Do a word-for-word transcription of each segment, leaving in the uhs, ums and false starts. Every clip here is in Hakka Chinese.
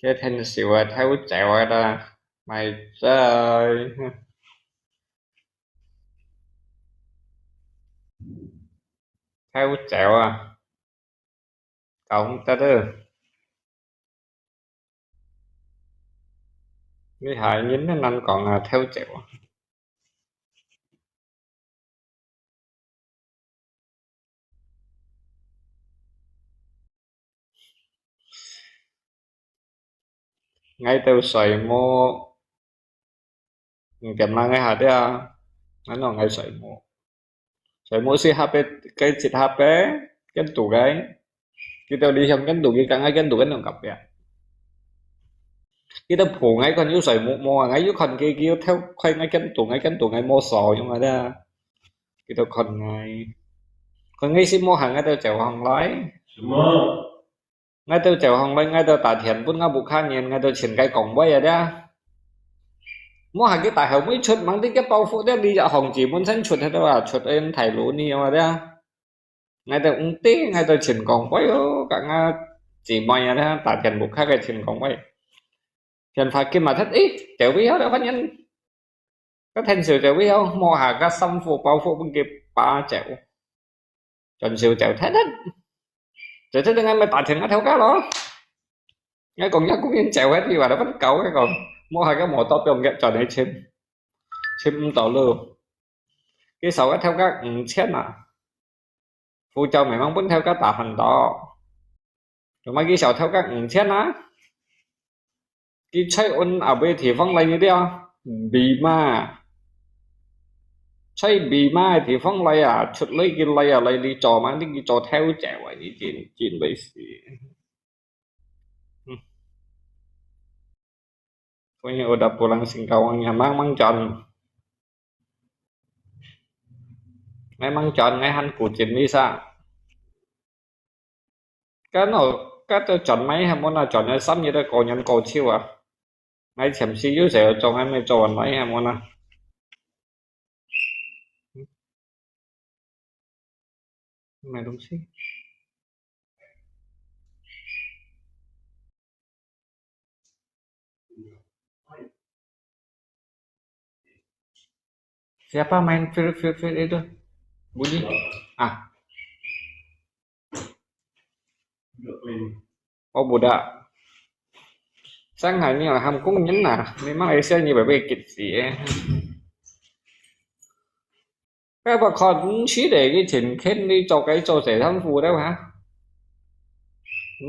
佢天少啊，偷走啊啦，咪真偷走啊，搞唔得啊！你還人都難講啊，偷走啊！ 𠊎兜睡目，你點啦？𠊎下底啊，𠊎喏，𠊎睡目，睡目係下背，該一下背，跟肚个，佢兜理想跟肚，佢講𠊎跟肚，跟肚隔壁。佢兜抱𠊎看又睡目，無啊，𠊎又看佢，佢又偷窺𠊎跟肚，𠊎跟肚，𠊎無所用啊，佢兜看𠊎，看𠊎係無行，𠊎兜走行來。什麼？ 𠊎兜走行來，𠊎兜打電分吾屋下人，𠊎兜尋該講話啊，這。無下佢大後尾出，吂知佢包袱這，你一行子門先出去啊，出去大路呢啊，這。𠊎兜毋知，𠊎兜尋講話哦，佮吾姊妹啊，這，打電屋下个尋講話。電話佢嘛忒，誒，走位啊，這番人。 該天少走位哦，無下該衫褲包袱分佢拔走，轉手走忒忒。走忒忒，𠊎咪打電話頭家咯。𠊎講，這工人走忒，佢話分狗，𠊎講，無下該無到，放佢轉去尋，尋毋到咯。佢收該頭家五千啊。 護照明明分頭家打還到，做麼个佢收頭家五千啊？佢在問後尾地方來个了，Bima，在Bima个地方來啊，出來佢來啊，來你做麼个？你做偷走啊，你真真會死。 Pokoknya udah pulang Singkawang ya, mang mang John. Memang John ngai han kucing bisa. Kan oh, kata John mai ha mona John ya sam ya da ko nyan ko chiu ah. Mai chem si yu se John ai mai John mai ha mona. 买东西。Siapa main fir fir fir itu? Bunyi. Ah. Oh, budak. Sang hai ni ham kung nyen na, memang Asia ni bebe kit si eh. Cái bà con chỉ để cái chuyện khen đi cho cái cho sẽ thắng phù đâu hả?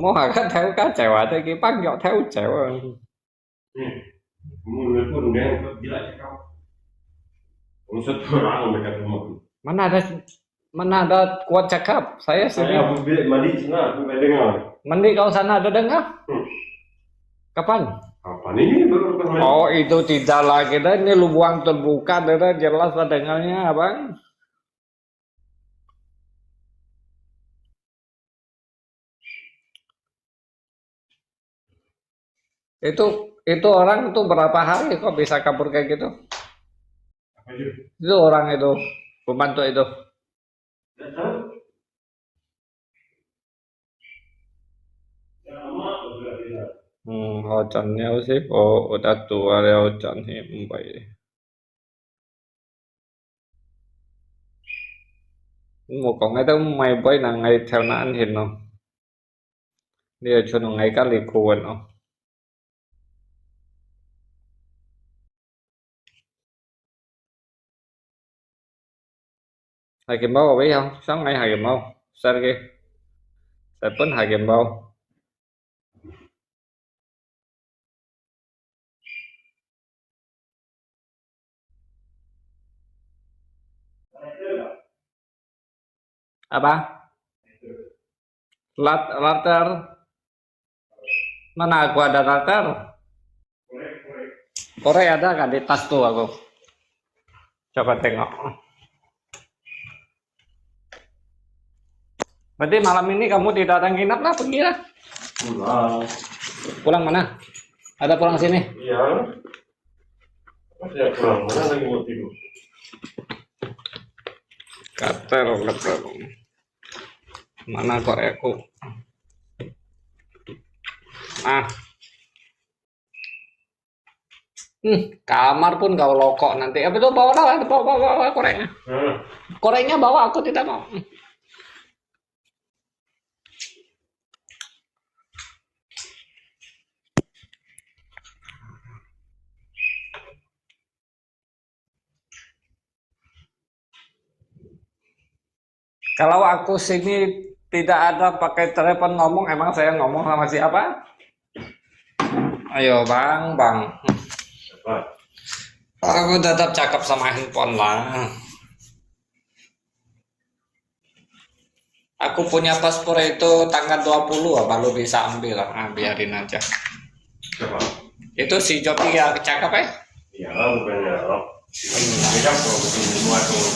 Mua hả cái theo cá chèo à, theo cái bác dọ theo chèo à. Mana ada, mana ada kuat cakap, saya sini. Mandi kau sana ada dengar? Kapan? Kapan ini baru lepas mandi. Oh, itu tidak lagi dah. Ini lubang terbuka dah, dah jelas dah dengarnya, Abang. Itu itu orang itu berapa hari kok bisa kabur kayak gitu? Apa itu? Itu orang itu, pembantu itu. Nggak tahu. Lama sudah tidak. Hmm, 好像了是否我的肚啊了，真係毋會。我講个都毋係背囊，係頭那安全咯。你要出去，𠊎隔離苦穩咯。 Hai kembau apa ya? Sang ngai hai kembau. Share ke. Saya pun hai kembau. Apa? Lat-, latar. Mana aku ada latar? Korek ada kan di tas tu aku? Coba tengok. Berarti malam ini kamu tidak ada nginap lah, pergi lah. Pulang. Pulang mana? Ada pulang sini? Iya. Apa tidak pulang? Mana lagi mau tidur? Gatel, gatel. Mana korek aku? Ah. Hmm, kamar pun kau lokok nanti. Apa tu, bawa lah, bawa, bawa, bawa koreknya. Hmm. Koreknya bawa, aku tidak mau. Kalau aku sini tidak ada pakai telepon ngomong, emang saya ngomong sama siapa? Ayo, Bang, Bang. Apa? Aku tetap cakap sama handphone lah. Aku punya paspor itu tanggal dua puluh baru bisa ambil. Ah, biarin aja. Siapa? Itu si Jopi ya cakap, eh? Iya, bukannya. Dia kan kalau begini semua tuh.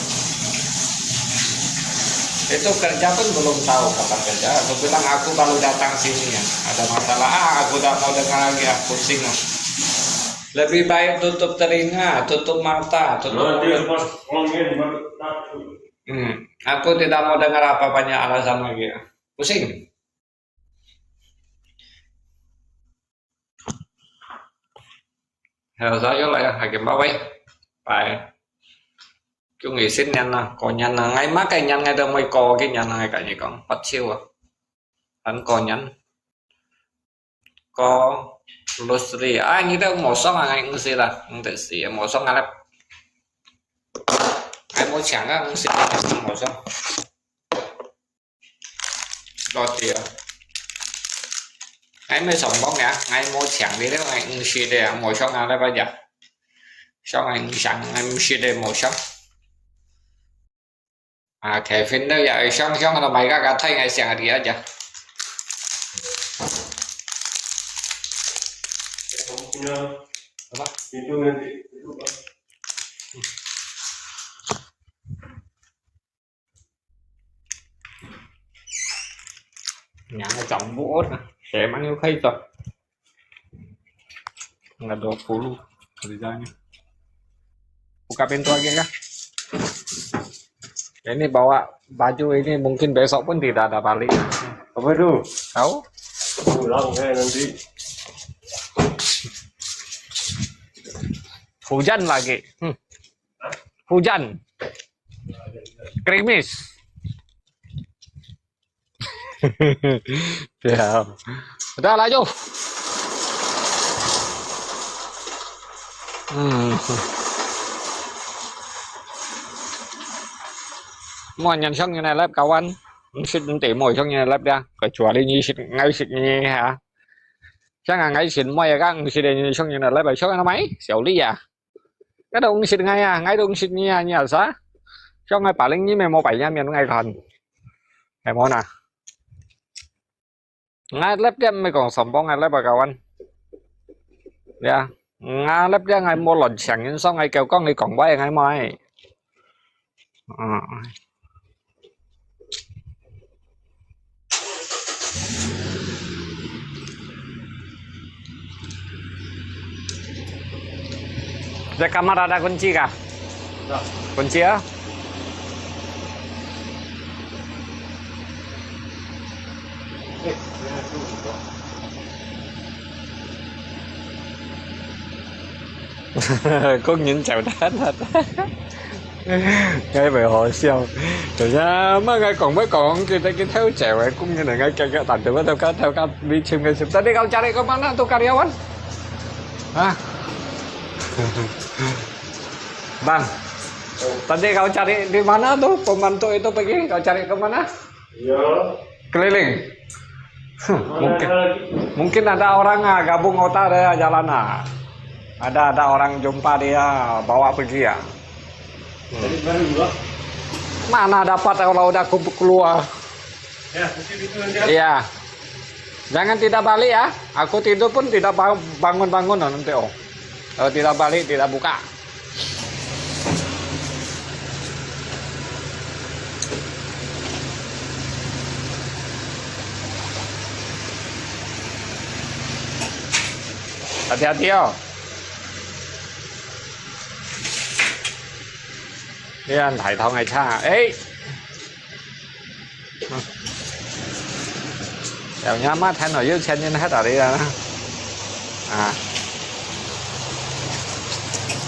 Itu kerja pun belum tahu kapan kerja. Aku bilang, "Aku baru datang sini ya. Ada masalah." Ah, aku udah mau dengar lagi, ah, pusing, ah. Lebih baik tutup telinga, tutup mata, tutup mulut. Nanti pas ngomongin baru tahu. Hmm, aku tidak mau dengar apa-apanya alasan lagi. Pusing. Hello, saya lah ya, hakim bawai. Bye. Chung isin nyan na, ko nyan na, ngai ma kai nyan ngai dong mai ko ki nyan na ngai kai ni kong, pat chiu ah. Tan ko nyan. Ko lus ri. Ah, ngi dong mo song ah ngai ngsi la, ngte si, mo song ah lep. Ngai mo chiang ah ngsi la, mo song. Lo ti ah. Ngai mo song bong ya, ngai mo chiang di lep, ngai ngsi de, mo song ah lep aja. Song ngai ngsi, ngai ngsi de mo song. Ah, Kevin tu ya, siang-siang tu mai ka ka thai ngai siang dia aja. Apa? Itu nanti, itu apa? Yang campur, saya mana kau itu? Tanggal dua puluh kerjanya. Buka pintu lagi kah? Ini bawa baju ini mungkin besok pun tidak ada balik. Apa itu? Tahu? Pulang saya nanti. Hujan lagi. Hmm. Hujan. Gerimis. Ya. Udah, laju. Hmm. Mo nyan siang nyan lep kawan. Ngsit nte mo siang nyan lep dia. Kecuali ngisit, ngai sit nyi ha. Siang ngai sit mo ya kang, ngsit nyan siang nyan lep, siang nyan mai, siau li ya. Ngai dong sit ngai ah, ngai dong sit nyi ah, nyi ah sa. Siang ngai paling nyi me mo pai nyan mian ngai kan. Hai mo na. Ngai lep dia me kong sombong ngai lep ah kawan. Ya, ngai lep dia ngai mo lon siang yin song ngai kêu kong ngai kong bai ngai mai. Ah. 在干嘛？打打滚机啊？滚机啊？ 工人走得啦，該會好笑。就係嘛，𠊎講乜講，佢等佢偷走个工人，𠊎夾夾彈到乜偷家偷家，你請佢食。Tadi kau cari ke mana tuh karyawan? Hah? Bang, tadi kau cari di mana tuh pembantu itu pergi? Kau cari ke mana? Iya. Keliling. Hmm, mungkin, mungkin ada orang ah, gabung otak dia jalan ah. Ada, ada orang jumpa dia, bawa pergi ah. Hmm. Mana dapat kalau udah aku keluar. Ya, mungkin itu nanti. Iya. Jangan tidak balik ya. Aku tidur pun tidak ba-, bangun-bangun nanti oh. Kalau tidak balik, tidak buka. Hati-hati oh. Ini kan thai thong ai cha. Eh. 有人買聽到有錢人喺度哩啊！啊，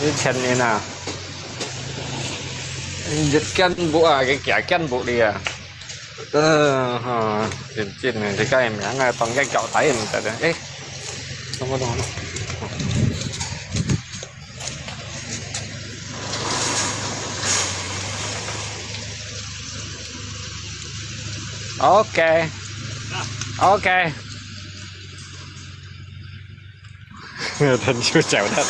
有錢人啊！一間屋啊，佢幾間屋哩啊！嗯，哈，真真个，這个名啊，當个搞大人个，誒，什麼東西？OK，OK。 很久讲的。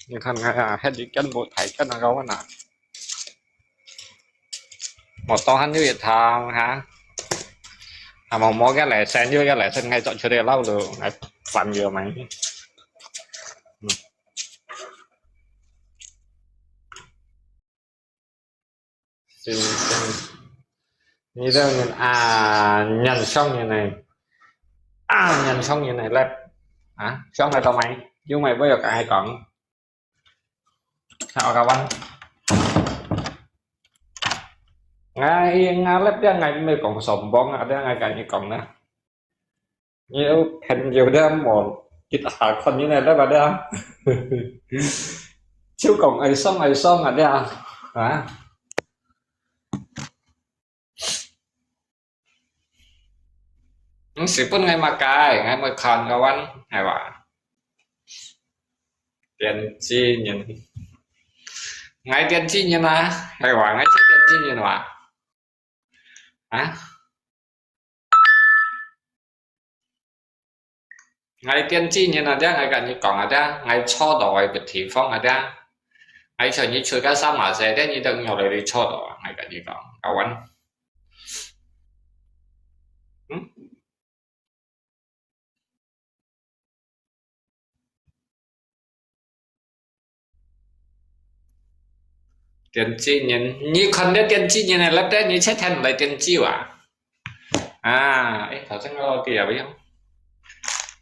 你看看啊，还得跟我抬跟那个问啊。 無多還有一趟哈，啊無無个來生，有个來生，𠊎做出來老了，𠊎煩了嘛。嗯。先生，你這人啊，人上人呢，啊，人上人呢，來，啊，上來到咪，有咪會有个愛講。 Sao kawan? Ngai ngalep dia ngai mê kong sombong ada ngai kani kong na. Nhiều thành nhiều dia mòn kit hà con như này đó bà dia. Chiếu kong ai song ai song à dia. Hả? Hm, sipun ngai makai, ngai mê khan kawan, hai wa. Tiên tri nhân. Ngai tiên tri nhân à, hai wa, ngai chết tiên tri nhân wa. Hả? Ngai tiên tri nhân à, dia ngai kani kong à, dia ngai cho đó ai bật thi phong à, dia ngai cho như chui ka sa ma se, dia như đang nhau lại đi cho đó, ngai kani kong, kawan. Hm? Tiên tri nhân, như khan dia tiên tri nhân này lắp dia như chết thành lại tiên tri wa. À, ê, thảo chắc lo kìa bây giờ.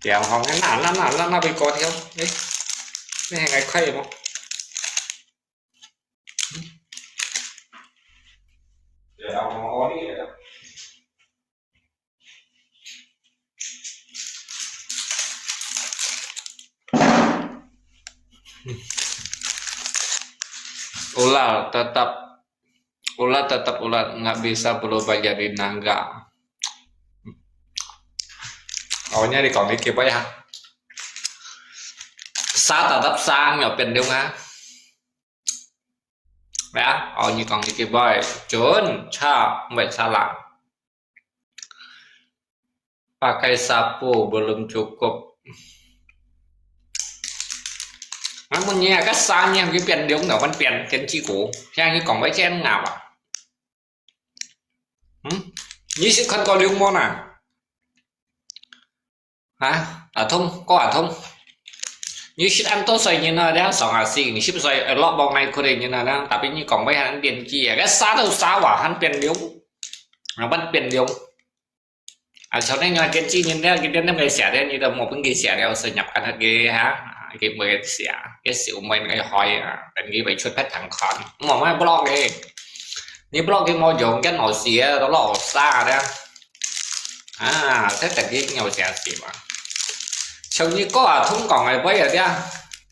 Kìa hòng cái nà, nà, nà, nà, nà, bị có thiếu. Ê, cái này ngày khay mà. Để hòng nó đi. Ula tetap, ula tetap ula nggak bisa berubah jadi naga. Ôi, nhớ đi còn đi kịp ấy hả? Sa tetap sa, nggak 變樣啊. Ya, ôi, như còn đi kịp ấy. Chun, cha, không phải sa lạ. Pakai sapu belum cukup. Ngắm một nhẹ cái sa nhẹ cái 變樣 đó vẫn 變 tiên tri cũ. Thế anh còn với chén ngà à? Hm? Như sẽ không có 'liu môn à? Hả? À thông, có à thông. Như sẽ ăn tốt xoay như nó đang sống à xì, như sẽ xoay ở lọ bọc này có thể như nó đang, tapi như còn với anh 变 chi à, cái sa đâu sa à, anh 变样. Nó vẫn 变样. À, sau này nói tiên tri nhân ra, cái tiên năm ngày xẻ đấy, như là một bên kia xẻ đấy, sẽ nhập ăn cái ha, cái mười cái xẻ, cái xỉu mười cái hỏi à, bên kia phải 'chun phát thẳng con. Mà mai block đi. Như block cái mô dùng cái nổ xỉa, đó là ổ xa đấy. À, thế tại cái nhau xẻ xỉu mà. Sau như có à, thông còn ngày với à, đấy.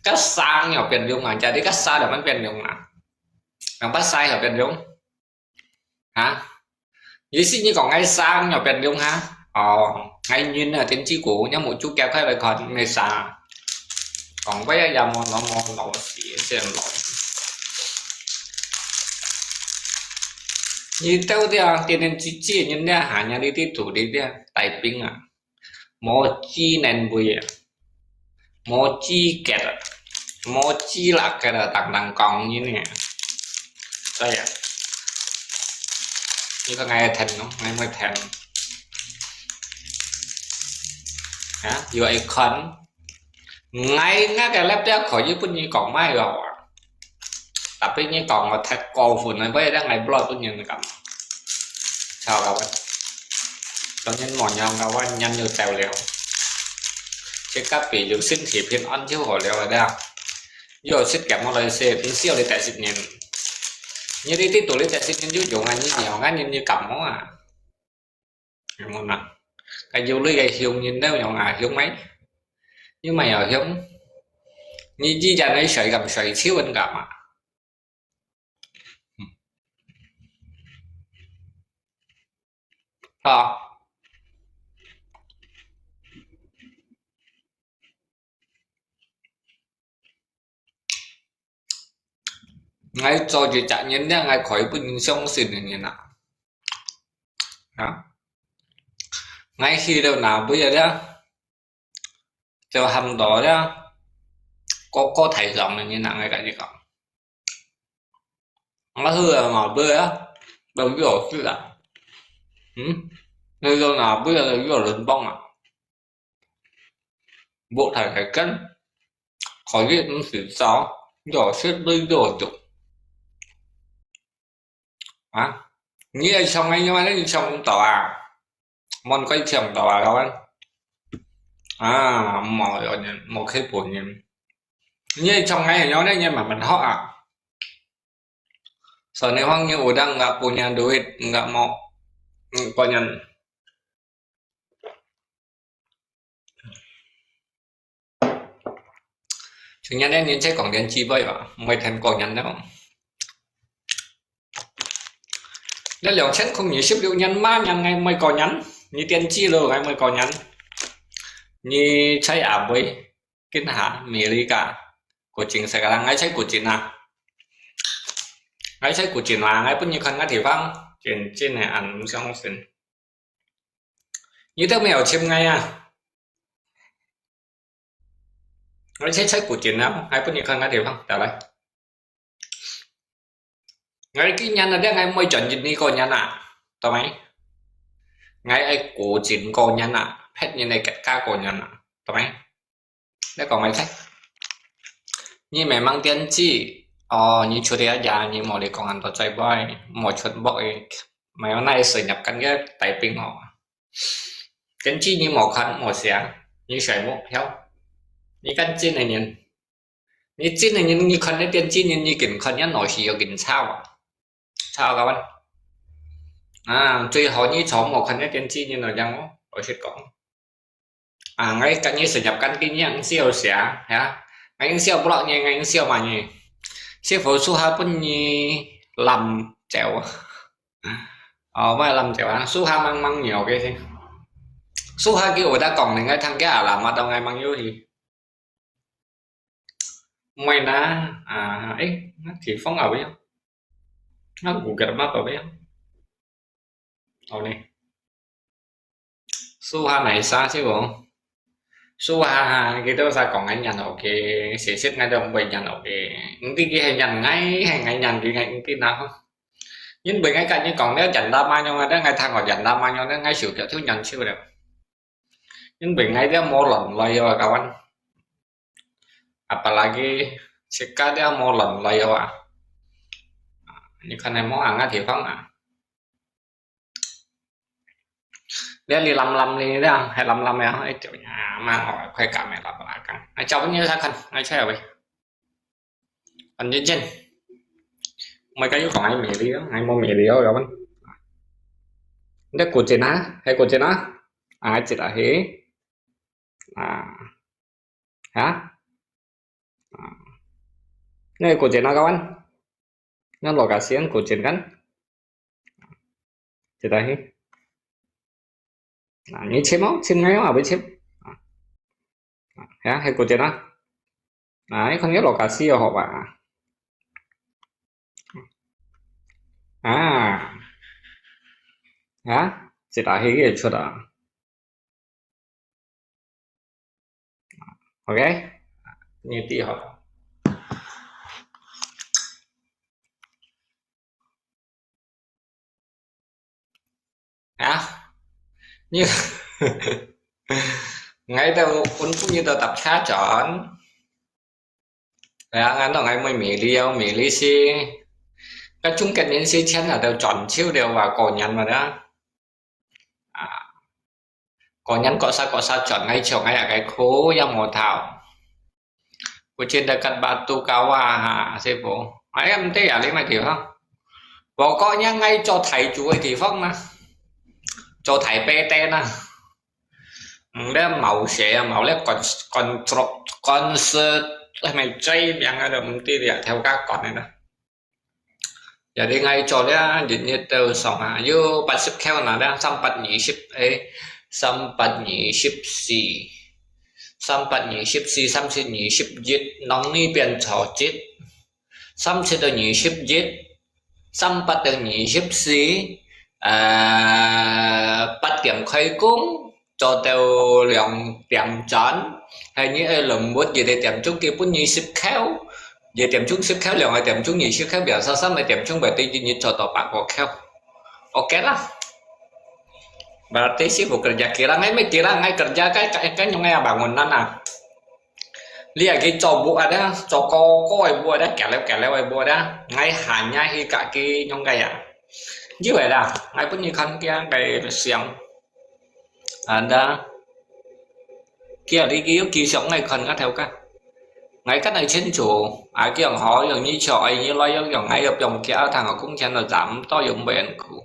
Cái sa nhau 变样 à, jadi cái sa là vẫn 变样 à. Yang bắt sai là 变样. Hả? Ý思你講𠊎生又變樣哈？哦，𠊎人啊，點知故，有無注腳開來看你生？講話也無那麼老實，先老。你到底啊，天天去接人家，喊人家你地土地的大兵啊，無知能為啊。 無資格啊，無資格啊，當當講呢。所以啊，你講𠊎會疼咯，𠊎會疼。啊，又愛看，𠊎，𠊎个laptop可以分你講賣个啊。Tapi你講我太過分了，我也讓𠊎block分人講。好，各位，昨天晚上各位人又走了，这个比有身体平安就好了的。又有时间我来说，你需要你带十年，你你这多你带十年就用啊，你用啊，你你干嘛啊？有没有呢？该有你个凶人了用啊，凶没？又没有凶，你既然你睡咁睡，请问干嘛？ 好。𠊎做一隻人了，𠊎可以分人相信个人啊。啊？𠊎去到哪位啊了？就喊到了，高高在上个人啊，𠊎跟你讲。 我是啊，对啊，都有事啊。嗯，那个哪不要有人帮啊？我太太跟，可以唔使找，有事都有用。啊，你也想哎，你也想唔到啊？ 問佢聽到啊，老闆。啊，無有人，無去分人。你從哪樣呢？你慢慢學啊。Soalnya orang ni orang enggak punya duit, enggak mau, mm, punya. 像人呢，人才講電子杯吧，毋會聽過人了。那兩千空二十六年嘛，人𠊎毋會過人，你電子咯，𠊎毋會過人。你在阿妹，今下美利加，古晉sekarang，𠊎在古晉啊。𠊎在古晉啊，𠊎分你看个地方，真真个，俺毋相信。 你都沒有錢𠊎啊！𠊎在在古晉啊，還分你看个地方，得來。𠊎今年啊，這𠊎毋會轉印尼過年啊，懂沒？𠊎愛古晉過年啊，別人个國家過年啊，懂沒？ 你講麼个？你memang電子，哦，你出去啊，你無你講恁多嘴巴，無出國个，無有哪收入，感覺大兵哦。電子你無看無寫，你睡目曉，你看真个人，你真个人，你看你電子人，你緊看人老是有緊吵啊，吵个完。啊，最好你從無看你電子人來講哦，老實講。 啊，𠊎跟你收入感覺你應該笑啥，呀？𠊎應該笑blog你，𠊎應該笑麼个？師傅，書下分你濫走。哦，毋係濫走啊，書下mang mang你，OK先。書下佢有得講，你應該聽佢啊，濫啊，當𠊎mang you去。 Mày na, à, eh, nó chỉ phóng ở bên. Nó cũng gật mắt ở bên. Ở đây. Su ha này xa chứ bộ. Su ha ha, cái đó xa còn ngay nhàn ok, sẽ xếp ngay đó bây nhàn ok. Những cái kia hay nhàn ngay, hay ngay nhàn cái ngay những cái nào. Nhưng bởi ngay cả như còn nếu dành đa mai nhau, nếu ngay thằng còn dành đa mai nhau, nếu ngay sự kiểu thiếu nhàn siêu đẹp. 因為𠊎這無亂來哦，kawan。Apalagi自家這無亂來哦啊。你看這無紅个地方啊。這裡藍藍呢，這樣還藍藍个，哎，就呀，蠻好，快感的啦，不拉更。哎，找不你啥看，哎，找喂。 Anjing cin. Mereka yuk kong ai mili, ai mau mili ya kan. Nda kucing ah, hai kucing ah. Ah, cit ahi. Ah. Ha? Ah. Nda kucing ah kawan. Nda lokasi kucing kan. Cit ahi. Nah, ini chim oh, chim ngai oh, abis chim. Nah, ya, hai kucing ah. Nah, ini kan ya lokasi ya, hok ba. Ah. Ya, cit ahi ya, cut ah. OK，你第好。啊，你，𠊎都本不你都搭車轉。 哎呀，𠊎當𠊎妹妹了，妹妹是，該中間人是錢啊，都賺少了啊，過年嘛啦。過年過煞過煞轉，𠊎笑𠊎也該哭，也無頭。Kuching dekat Batu Kawah ha, 師傅。哎呀，毋對啊，你麼地方？我講人愛做大主个地方嘛，做大伯仔啊。毋咧，冇寫啊，冇咧，con-，control，concert，係咪最名啊？都毋知了，頭家講个啦。 Jadi𠊎做了，日日都上啊，有八十箍拿了，三百二十，誒，三百二十四，三百二十四，三七二十一，農曆變初一，三七到二十一，三八到二十四，呃，八點開工， 做到兩點鐘，係你愛輪活，一個點鐘基本二十箍，一點鐘十箍，兩個點鐘二十箍，變成三個點鐘，berarti一日做到百個箍。OK啦。Berarti師傅kerja kilang，𠊎乜kilang，𠊎kerja該，該，該用个bangunan啊。你也去做屋啊，做高高个屋啊，kereu kereu个屋啊，𠊎hanya去家己用个呀。有个啦，𠊎分你看佢个相。 Ada。佢啊，你佢有寄相𠊎看啊，頭家。𠊎跟佢清楚，啊，佢講好，用你笑，愛你來，用，用，𠊎又放假，聽我工錢都賺毋到，用毋會苦。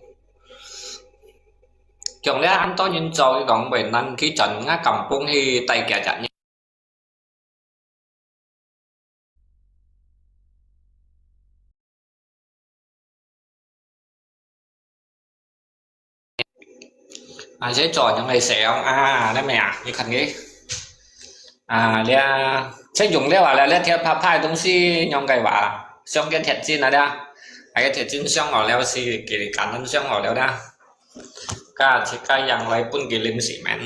用了恁多人做，佢講毋會難，佢轉啊，kampung去帶幾隻人。 啊，這做樣个相啊，你咩啊？你看佢。啊，這，這用了啊，這，這貼拍拍个東西用个哇，相个貼紙啊，這。哎，貼紙相好了是，佢簡單相好了啦。該自家樣來分佢臨時面。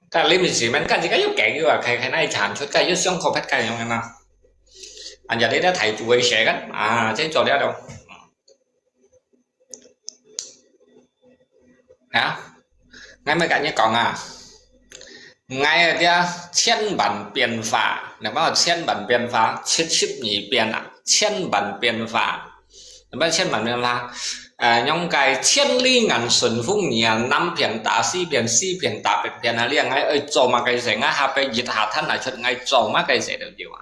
該臨時面，該自家又計較啊，開，開哪產出，該又想可別該樣个嘛。啊，jadi這大主个事个，啊，這做了了。啊，𠊎乜跟你講啊，𠊎啊，這千萬變化，你看千萬變化，七十二變啊，千萬變化。 Nampak千萬變化，呃，用該千里眼順風耳啊，南片打西片，西片打北片啊，你愛做麼个事，𠊎下背一下攤來出，𠊎做麼个事都有啊。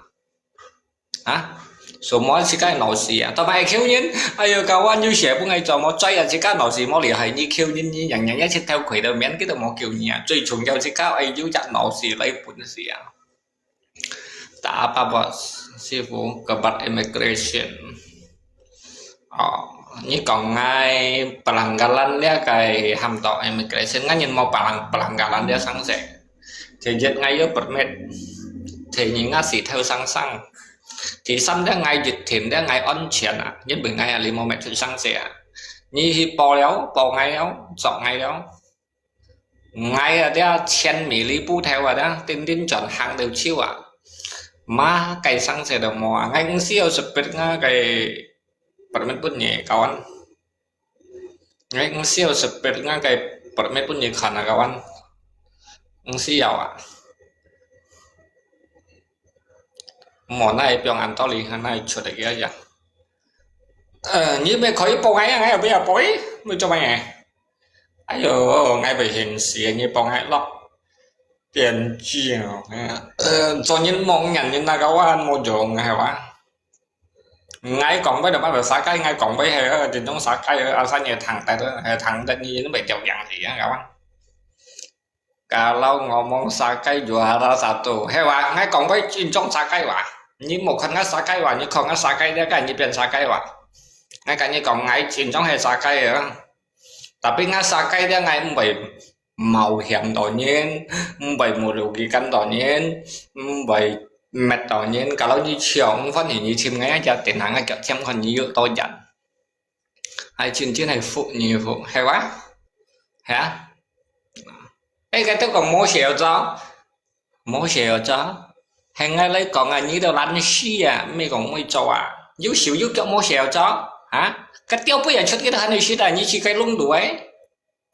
啊？Semua自家腦屎啊，但係求人，哎喲，kawan有事分𠊎做，無在啊，自家腦屎無厲害，你求人，你樣樣一切偷窺到面，佢都無救你啊。最重要自家愛有隻腦屎來本事啊。 打八八，師傅，kebat immigration。哦，你講𠊎pelanggaran這个喊到immigration，𠊎人無pelang-，pelanggaran這生事。第一，𠊎有permit。第二，𠊎係頭生生。第三，這𠊎疫情，這𠊎安全啊，因為𠊎啊，你無乜出生事啊。你去報了，報𠊎了，捉𠊎了。 𠊎啊，這千米里布頭啊，這定定轉行到手啊，麼个生事都無啊。𠊎毋需要speed𠊎个permit分你，kawan。𠊎毋需要speed𠊎个permit分你看啊，kawan。毋需要啊。無，哪會放恁多哩，哪會出來个呀？呃，你乜可以報𠊎啊，𠊎又毋要報，乜做麼个？ 哎喲，𠊎會現時你幫𠊎落點睛，呃，做人望人，人那个話無用，係哇？𠊎講話就乜就sakai，𠊎講話係，呃，真正sakai，呃，asal你聽得，呃，聽得你，你會掉樣去啊，係哇？Kalau ngomong sakai juara satu，係哇？𠊎講話真正sakai哇？你無看𠊎sakai哇？你看𠊎sakai，你看你變sakai哇？𠊎跟你講，𠊎真正係sakai啊！ Tapi𠊎sakai這𠊎毋會冒險到人，毋會無路去跟到人，毋會滅到人。Kalau你想歡喜你尋𠊎一隻電話，𠊎腳尖看你有多遠。還真正係服你服，係哇？係啊？誒，該都講無事做， 無事做，係𠊎來講啊，你都懶尸啊，毋係講會做啊，有手有腳無事做，啊？該吊杯也出去都還有事啊，你去該弄路誒，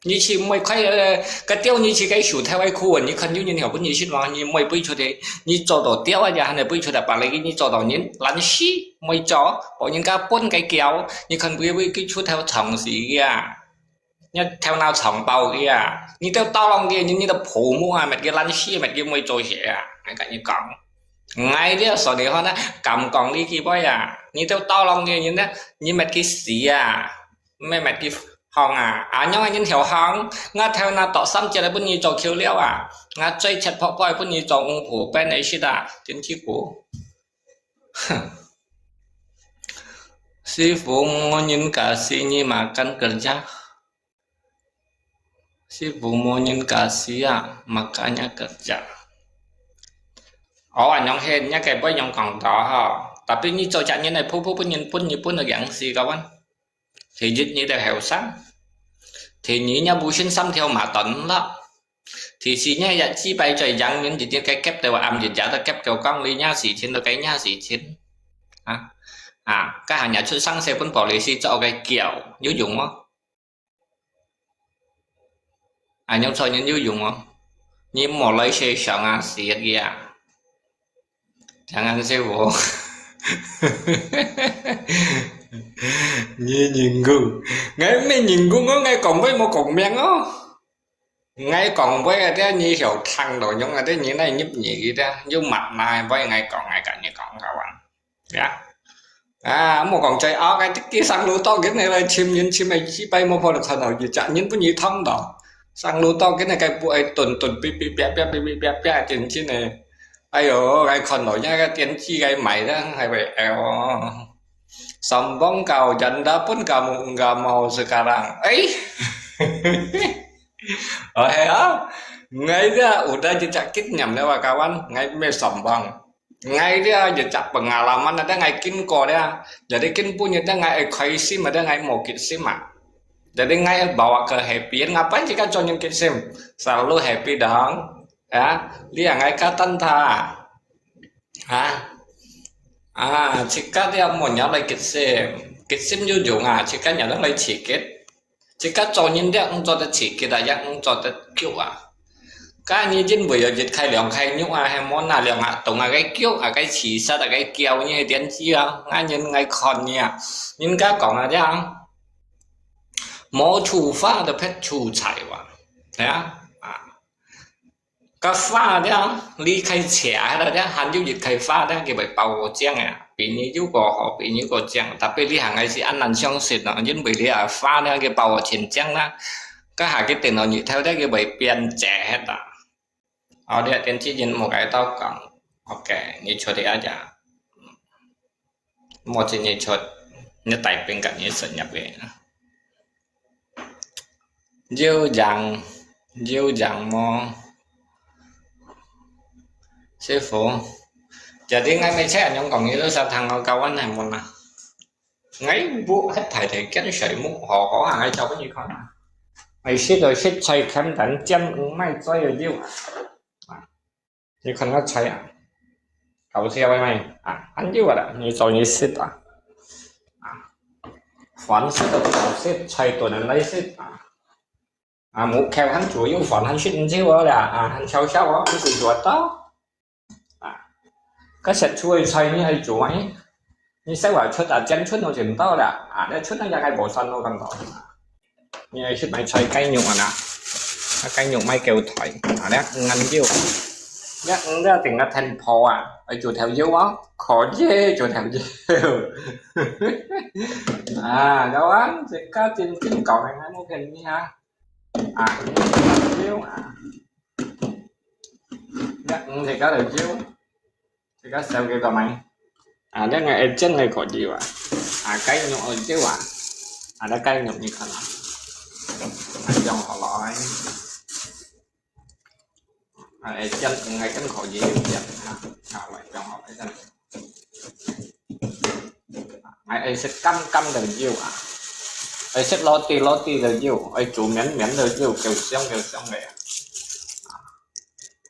你去買塊，呃，該吊你去該手頭愛苦啊，你看有人曉分你食嘛，你買杯出去，你做到吊啊，也還係杯出來，把那個你做到人懶尸，無做，把人家分該吊，你看杯杯佢出頭長時啊。你頭腦長包个啊，你兜刀郎个人，你兜泡沫啊，乜个爛死，乜个會做事啊，𠊎跟你講。𠊎這所以講呢，敢講你幾杯啊，你兜刀郎个人呢，你乜个死啊，乜乜个行啊，啊，仰个人條行，𠊎頭腦剁三節來分你做橋梁啊，𠊎嘴切破破分你做五步，分你食啊，真辛苦。哼。Sifu, mau nyinka sini makan kerja. Sifu, mau nyinka sia, makanya kerja. 哦，恁樣係，你个會用講到吼，tapi你做隻人來，噗噗分人分你分到樣死个完。第一，你兜後生；第二，你無信三條馬斷了；第四，你也只擺在陽明，日日个夾到暗，日夜都夾到講你若事情，都該若事情。啊，啊，該下若出生時分玻璃時做个狗，有用無？ 恁樣做人有用無？你莫來世想啊，死个啊！Jangan sibuk。你認真，𠊎毋認真哦，𠊎講話無講命哦。𠊎講話啊，這你曉聽到用啊，這你來入耳个，這有makna，會𠊎講，𠊎跟你講，kawan。 呀，啊，莫講嘴拗，該个生路多，今日來尋人尋个幾擺，無可能看到一隻人分你燙到。生路多，今日該不愛頓頓，嗶嗶啪啪，嗶嗶啪啪，真真个。哎喲，𠊎看到那個電視該買的，還會，哎喲，sombong kau, janda pun kamu enggak mau sekarang. Eh? 哎呀，𠊎這有得一隻經驗了啊，kawan，𠊎毋係sombong。 𠊎這一隻pengalaman ada𠊎經過了，jadi今晡日ada𠊎會開心，ada𠊎無決心啊。Jadi𠊎bawa ke happy，ngapain自家做人決心，selalu happy dong。啊，你啊，𠊎kata他，啊，啊，自家這莫仰來決心，決心有用啊，自家仰來刺激。 自家做人也毋做得刺激啊，也毋做得久啊。該你因為有一塊兩塊肉啊，還無拿兩下動啊，該腳啊，該刺殺啊，該叫你个電視啊，𠊎人𠊎看你啊，人家講啊，這樣，無處罰就別處財哇，係啊，啊。 該罰了，你開車了了，還有一開罰了，佢會包我獎啊，比你有個好，比你有個獎，tapi你還係恁難相信哦，因為你啊罰了，佢包我錢獎啦，該下佢等到日頭了，佢會變質忒啊。哦，你電視人無該到講，OK，你出去啊呀。 莫真你出，你大兵甲你神入去。有影，有影無？師傅，jadi ngai mecek anyong kong itu sa tanggal kawan hai muna. Ngai bu het thai thai kian sai mu ho ho ha ngai chau ni kon. Ngai sit oi sit chai kem dan jam ng mai choi oi diu. 你看个菜啊，搞笑个咩？啊，恁幼个啦，你做你食啊。啊，飯食都做食，菜都能來食啊。啊，木口還煮有飯還食毋少哦啦，啊，還笑笑哦，毋使做到。啊，該食出个菜你還煮啊？ 你細話出啊，尖出到就毋到啦。啊，你出到也該無算咯，感覺。你愛去買菜雞肉啊啦，啊雞肉買夠大，啊，你硬腰，你硬了定个天破啊，愛做條腰啊，可以做條腰。啊，有啊，自家真正講个，𠊎無騙你啊。啊，腰啊，你硬自家條腰。 自家燒幾多米？啊，這個愛煎个可以啊。啊，雞肉愛煎啊。啊，這雞肉你看啊。啊，用好了。啊，愛煎，應該煎可以煎啊。啊，來，用好了，煎。啊，愛食甘甘个肉啊。愛食roti，roti个肉，愛煮綿綿个肉，夠香夠香个啊。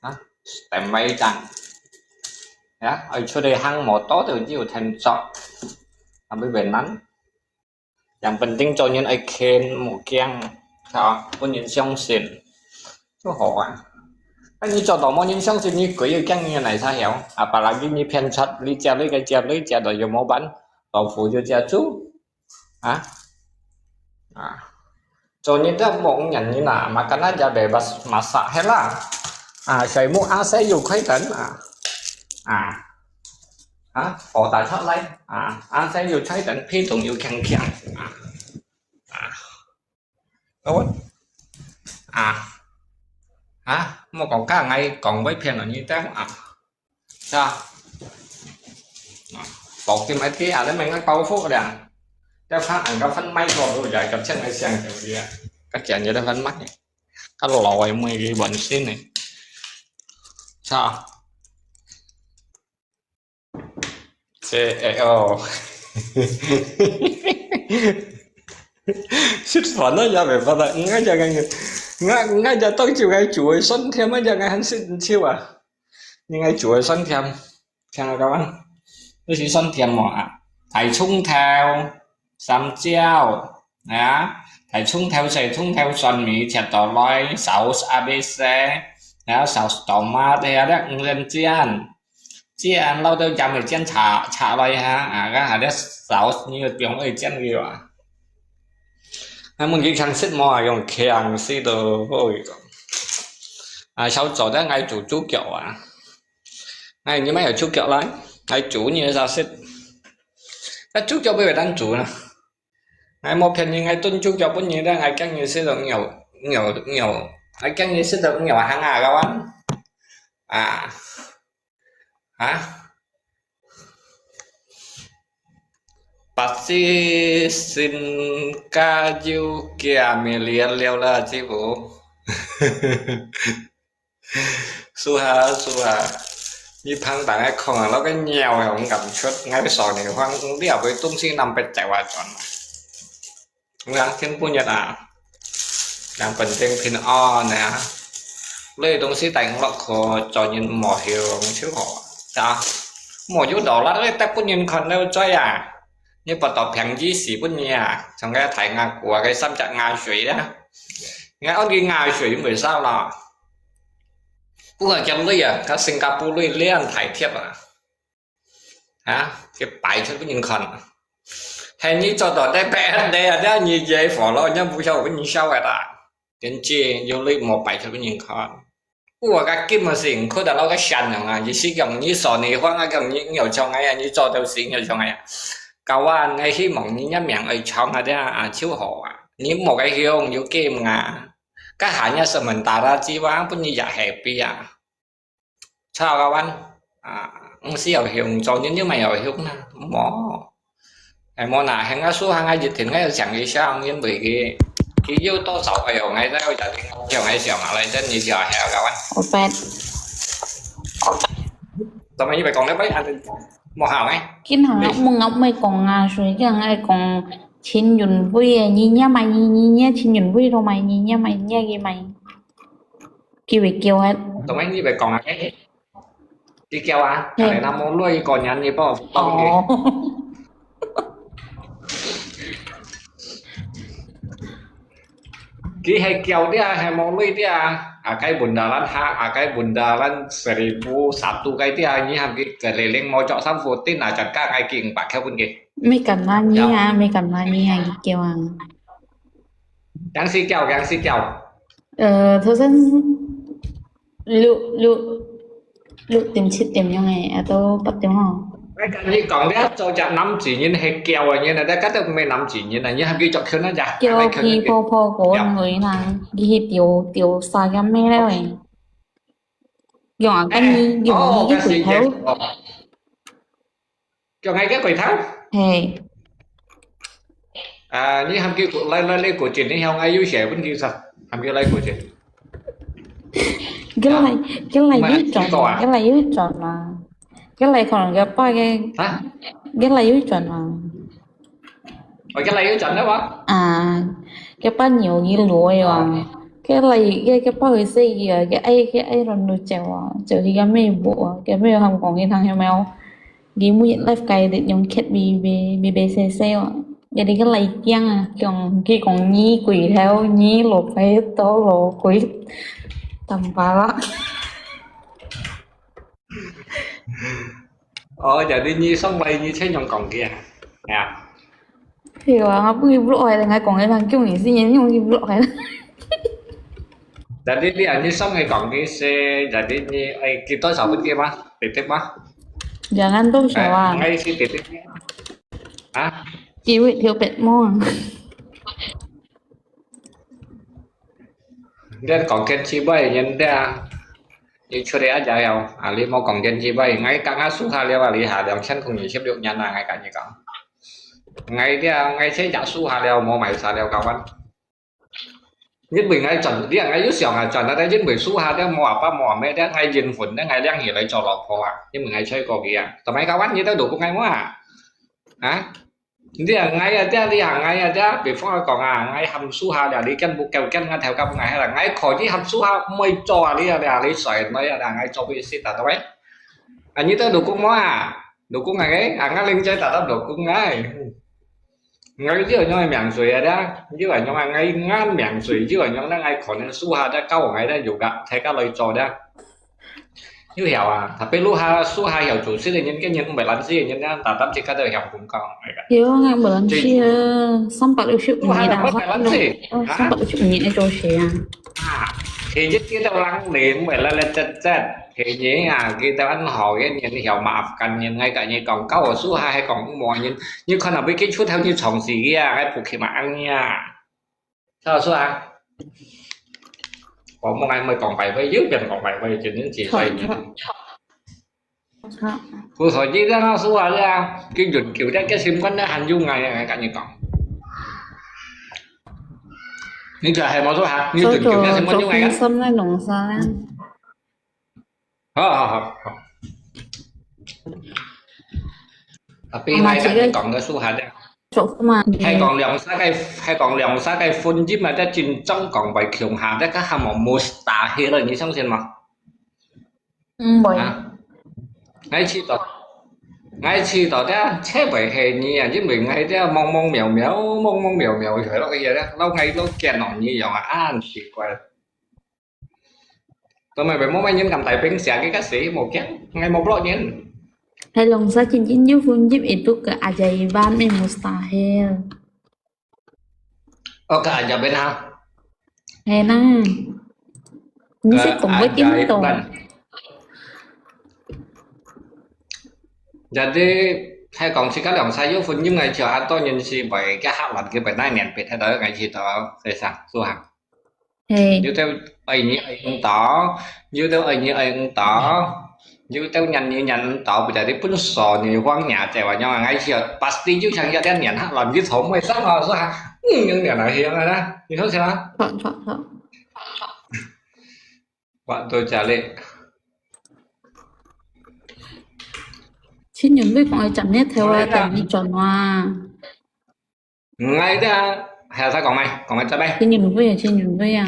啊。 啊，stem位dan。Ya，愛出去行無多就有天作，啊，會變難。Yang penting做人愛勤，莫驚，係吧？分人相信，就好啊。啊，你做到無人相信，你鬼又驚你哪儕曉？Apalagi你騙賊，你借鐳个借鐳，借到又無還，老虎又借豬，啊？啊，昨日都無人呢啦，makan aja bebas masak係啦。啊，水母阿細有開燈啊。啊，啊，火打出來啊，阿細有開燈，被動有強強啊。啊，我啊，啊，莫講假，𠊎講會騙了你聽啊。 Sa. Nah, pok tim ai ti ada menga kau fo dia. Dia fa ang ka fan mai ko lu ya ka chen ai siang ke dia. Ka chen ya da fan mai. Ka lo ai mai ki ban sin ne. Sa. C A O. Sứt phản đó giờ về phát là ngay giờ ngay ngay ngay giờ tôi chịu ngay chủ ấy xuân thiam á giờ ngay hẳn sứt chịu à. 應該煮个蒜甜，聽下講啊，這是蒜甜無啊？大蔥頭、三椒啊，大蔥頭、細蔥頭、蒜尾切到來，sauce A B C，然後sauce tomat，還有這五仁煎，煎落到鹽水煎炒炒落去哈，啊，然後這sauce你就放落去煎佢啊。 𠊎問佢強食無啊？用強食都好佢講。啊，小組的𠊎煮豬腳啊，𠊎你買有豬腳來，𠊎煮你啥食？該豬腳不會單煮呢？𠊎無騙你，𠊎燉豬腳分你的，𠊎驚你食到牛牛牛，𠊎驚你食到牛行啊，kawan。啊，啊。 Pasti sin kayu kia milian liao lah cibu. Suha suha. 你碰到个空啊，那个尿啊，我感觉爱少年方料个东西南北在外转啊。 啊，天不热啊，人本身平安啊。你東西帶落去，做人無用就好啊。啊，無有道理，你得本人看了嘴啊。你不到便宜死本人啊，像个大牙股啊，个三隻牙水啊。你看，你牙水為啥啦？不過叫你啊，佢新加坡你練太貼啊。 啊，佢擺出分人看。係你做到得白得啊，這你這火咯，人家不曉分你笑个啦。人家有你莫擺出分人看。我个根本是毋可能那个善良啊，你是講你說你話啊，講你有像哎呀，你做到是有像哎呀。Kawan，𠊎希望你个名愛長啊，這樣啊，就好啊。你莫个用有game啊，該下日是問大家知哇，分你也happy啊。 Chào các bạn. À, ông sẽ ở Hiệp Hội cho nhân dân mày ở Hiệp Hội nè. Mò. Ai mò nà, hẹn ngã số hàng ai dịch thì ngã chẳng đi sao, nhân bởi cái, cái yêu to sáu ai ở ngay đây, ở gia đình, ở ngay xẻo ngã lại chân như xẻo hẻo các bạn. Opet. Tao mày như vậy còn đấy, bác ăn mò hảo ngay. Kin hang ngọc mong ngọc mày còn ngà suy, cái hang ai còn chín yun vui, nhí nhá mày, nhí nhá chín yun vui rồi mày, nhí nhá mày, nhá cái mày. Kiu kiu hết. Tụi mấy như vậy còn là cái cái kêu à, cái này nó mua lui còn nhắn đi bao bao cái. Ồ. Cái hay kêu đi à, hay mua lui đi à. À, cái bún đà lăn ha, à, cái bún đà lăn seribu satu cái đi à, như hàm cái cái lê leng mua cho sản phẩm tin là chặt các cái kinh bạc theo bún cái. Mấy cái mà nhí à, mấy cái mà nhí à, cái kêu à. Yang si kiao, yang si kiao. Ờ, thời gian 六六六點七點樣誒，啊，都八點哦。你講你做隻男子人係叫啊，你那個都毋係男子人啊，你還叫做叫那隻，叫皮婆婆嗰類啦，佢去釣釣沙嘅咩咧？用啊，跟你用你个鬼頭。 叫𠊎个鬼頭。係。啊，你喊佢來來來過節，你向𠊎有寫問題噻，喊佢來過節。佢來佢來又轉，佢來又轉嘛，佢來可能佢爸个，啊？佢來又轉嘛。哦，佢來又轉了哇？啊，佢爸有佢女个哇，佢來佢佢爸會死佢啊，佢愛佢愛輪流走啊，走佢个妹妹啊，佢妹妹喊講佢聽有無？ Di mu live kai det nyong ket bi bi bi bi se se wa. Jadi kan lai kiang ah, kiang ki kong nyi kui theo nyi lo kai to lo kui. Tampala. Ồ, jadi nyi song lai nyi che nyong kong kia. Ya. 對啊，𠊎分佢block忒了，𠊎講个人叫你先用佢block忒了。Jadi你啊，你上去講佢先，jadi你，哎，幾多少分鐘嗎？Detik嗎？Jangan多少啊？哎，應該係detik。啊？Kiwit條白毛啊。你講天氣不好，人家，你出來啊，加油啊！你莫講天氣不好，𠊎剛剛輸下了啊，你下兩千空二十六年啊，𠊎跟你講。 𠊎這，𠊎這隻輸下了，無賣啥了，kawan。因為𠊎賺，你看𠊎又想啊，賺啊，但因為輸下了，無阿爸無阿姆了，𠊎離婚了，𠊎領佢來做老婆啊，因為𠊎出國去啊。Tapi kawan，你都讀過𠊎無啊？啊？你啊，𠊎啊，這，你啊，𠊎啊，這，比方講啊，𠊎喊輸下了，你跟不夠跟，𠊎頭家不𠊎啦，𠊎可以喊輸下，毋會做啊，你啊，你啊，你衰，你啊，𠊎做不死啊，對不對？啊，你都讀過無啊？讀過𠊎个，啊，𠊎領仔達到讀過𠊎。 𠊎有恁樣个名嘴啊，這，有恁樣啊，𠊎，𠊎名嘴，有恁樣，那𠊎可能輸下，這教𠊎，這有个，大家來做這。有曉啊，tapi輸下，輸下曉做事个人，个人毋係懶尸个人，這，大膽自家都曉講講，那個。有啊，毋係懶尸啊，三百六十五日啊，輸下都毋係懶尸，哦，啊？三百六十五日愛做事啊。啊，其實佢兜人呢，毋係懶懶雜雜。 係人啊，佢兜恁好个人，曉maafkan人，𠊎跟你講，教我輸下係講無人，你看到被佢出頭，你撞死佢啊，該不去嘛恁樣啊。sao輸下？我莫，𠊎莫講壞話，又變講壞話，真正是衰人。好。故所以這樣輸下啊，佢永久在這心肝內還有𠊎啊，𠊎跟你講。你這還無輸下，你永久在心肝有𠊎啊。心內弄啥咧？ 好，好，好，好。Tapi𠊎跟你講个輸下咧，做麼个？係講兩儕个，係講兩儕个婚姻啊，這真正講會共下，這个還無mustahil了，你相信嗎？嗯，會。啊，𠊎試著，𠊎試著這，這會係你啊，因為𠊎這茫茫渺渺，茫茫渺渺，係落去啊，這，老𠊎老見到你樣啊，恁奇怪。 Tama ba mo main yun kam tai peng sia ke kasi mo kiang ngai mo blok yun. Hai lòng sa chin chin yu fun yip itu keajaiban min mustahil. Oh, keajaiban ha? Hai na. Ni si kong ba kim to. Jadi hai kong si ka lòng sa yu fun yip ngai chiu an to nyin si bai ka hak lat ke bai nai nian pet hai da ngai chi to sai sa su ha. Hey. Yu teo ai ni ai ng tao, yu teo ai ni ai ng tao, yu teo nyan ni nyan ng tao, bây giờ đi pun so ni huang nhà chạy vào nhau ngay chiều, pasti yu chang ya đen nyan ha lon yu thổ mười sáng ho số ha, những nyan là hiền rồi đó, you know sao? Chọn, chọn, chọn. Bạn tôi trả lời. Xin những biết con ai chậm nhất theo là tại vì chọn hoa. Ngai tia, hai sa kong mai, kong mai chat mai. Chin yun vui à, chin yun vui à.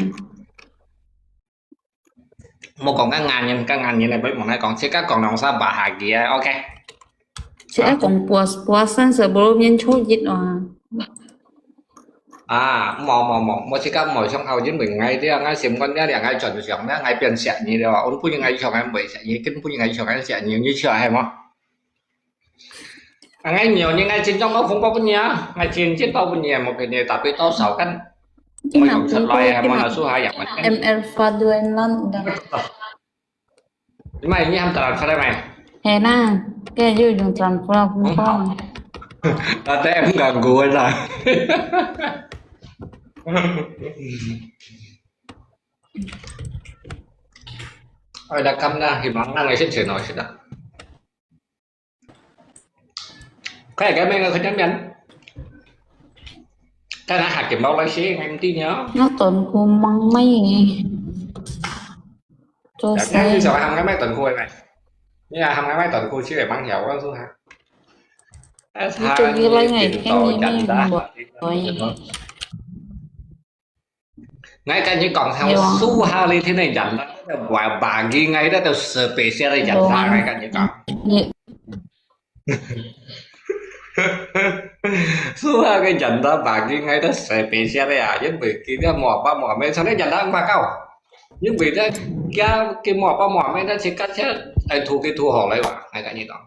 Mo kong ka ngan yin, ka ngan yin lai, bai mo nai kong, chi ka kong nong sa bahagia, ok. Chi ai kong puas, puas san sebelum yin cho yit wa. À, mo, mo, mo, mo chi ka mo chong hao yin bai ngai tia, ngai sim kon tia, ngai chọn siang tia, ngai pian siak ni tia, un pu yin ngai chong ngai bai siak ni, kin pu yin ngai chong ngai siak ni, ni chia hai mo. Ngai nhiều nhưng ngai chín trong có phung bao nhiêu? Ngai chín chín bao nhiêu một cái này tapi tao sáu căn. Cái nào cũng có cái mà số hai M L Fadlan đó. Mày như ham tao sao đây mày? Hè na, cái gì dùng tao cũng không. Là tao em gần gũi rồi. Ôi đã câm ra thì mắng năng này xin sửa nói xin đã. Cái cái mình không chấp nhận. Cái nó hạt kiểm báo lái xe em tin nhớ. Nó tốn khu măng mây này. Cho xe. Cái gì sao hăng cái máy tốn khu này? Như là hăng cái máy tốn khu chứ để mắng hiểu quá số hả? Nó cho cái lấy ngày cái gì mình. Ngai kan ni kong thao su ha li thiên này dặn đó, và bà ghi ngay đó tao special này dặn đó ngai kan ni kong. Su ha cái dặn đó bà ghi ngay đó special này à, yên bởi kia đó mỏ ba mỏ mẹ sao đấy dặn đó mà kau. Yên bởi đó kia cái mỏ ba mỏ mẹ đó chỉ cắt chết, ai thu cái thu họ lấy và ngai kan ni kong.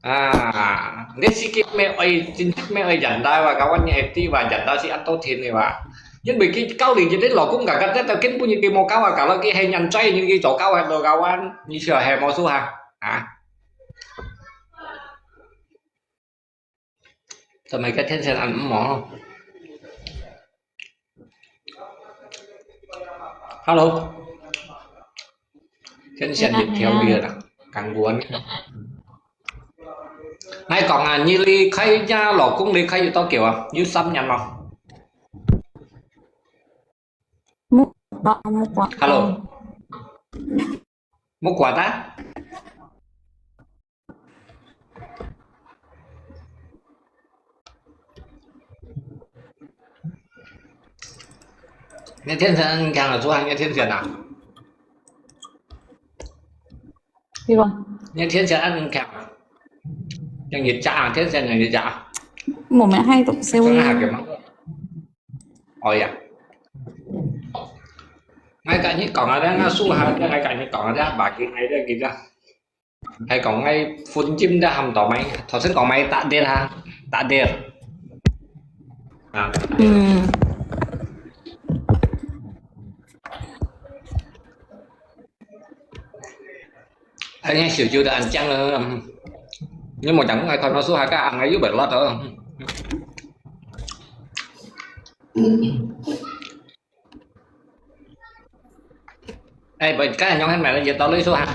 啊，你自己乜愛，真正乜愛忍耐哇，kawan，你係知哇，忍耐係恁多天个哇。因為佢教你，你老公家家在到根本佢無教啊，搞到佢係人追，你去做教係老kawan，你笑係無數哈？啊？做麼个天線恁毋好？Hello，天線一條个啦，感官。𠊎講啊，你離開你老公離開有多久啊？有三年嗎？ Muka, muka. Hello. Muka ta? 你天線強啊，昨晚你天線啊？對吧？你天線恁強啊？用一隻啊，天線用一隻啊？我們還有東西。真係嘅嘛？哦呀，𠊎跟你講啊，這個樹下，𠊎跟你講啊，這把佢，𠊎這幾個。 係講𠊎分金的喊到買，頭先講買打碟哈，打碟。啊，嗯，哎，你小舅的安靜了，你莫講，𠊎看到樹下个，𠊎又袂落了。 哎，喂，該仰係買了幾多類數哈？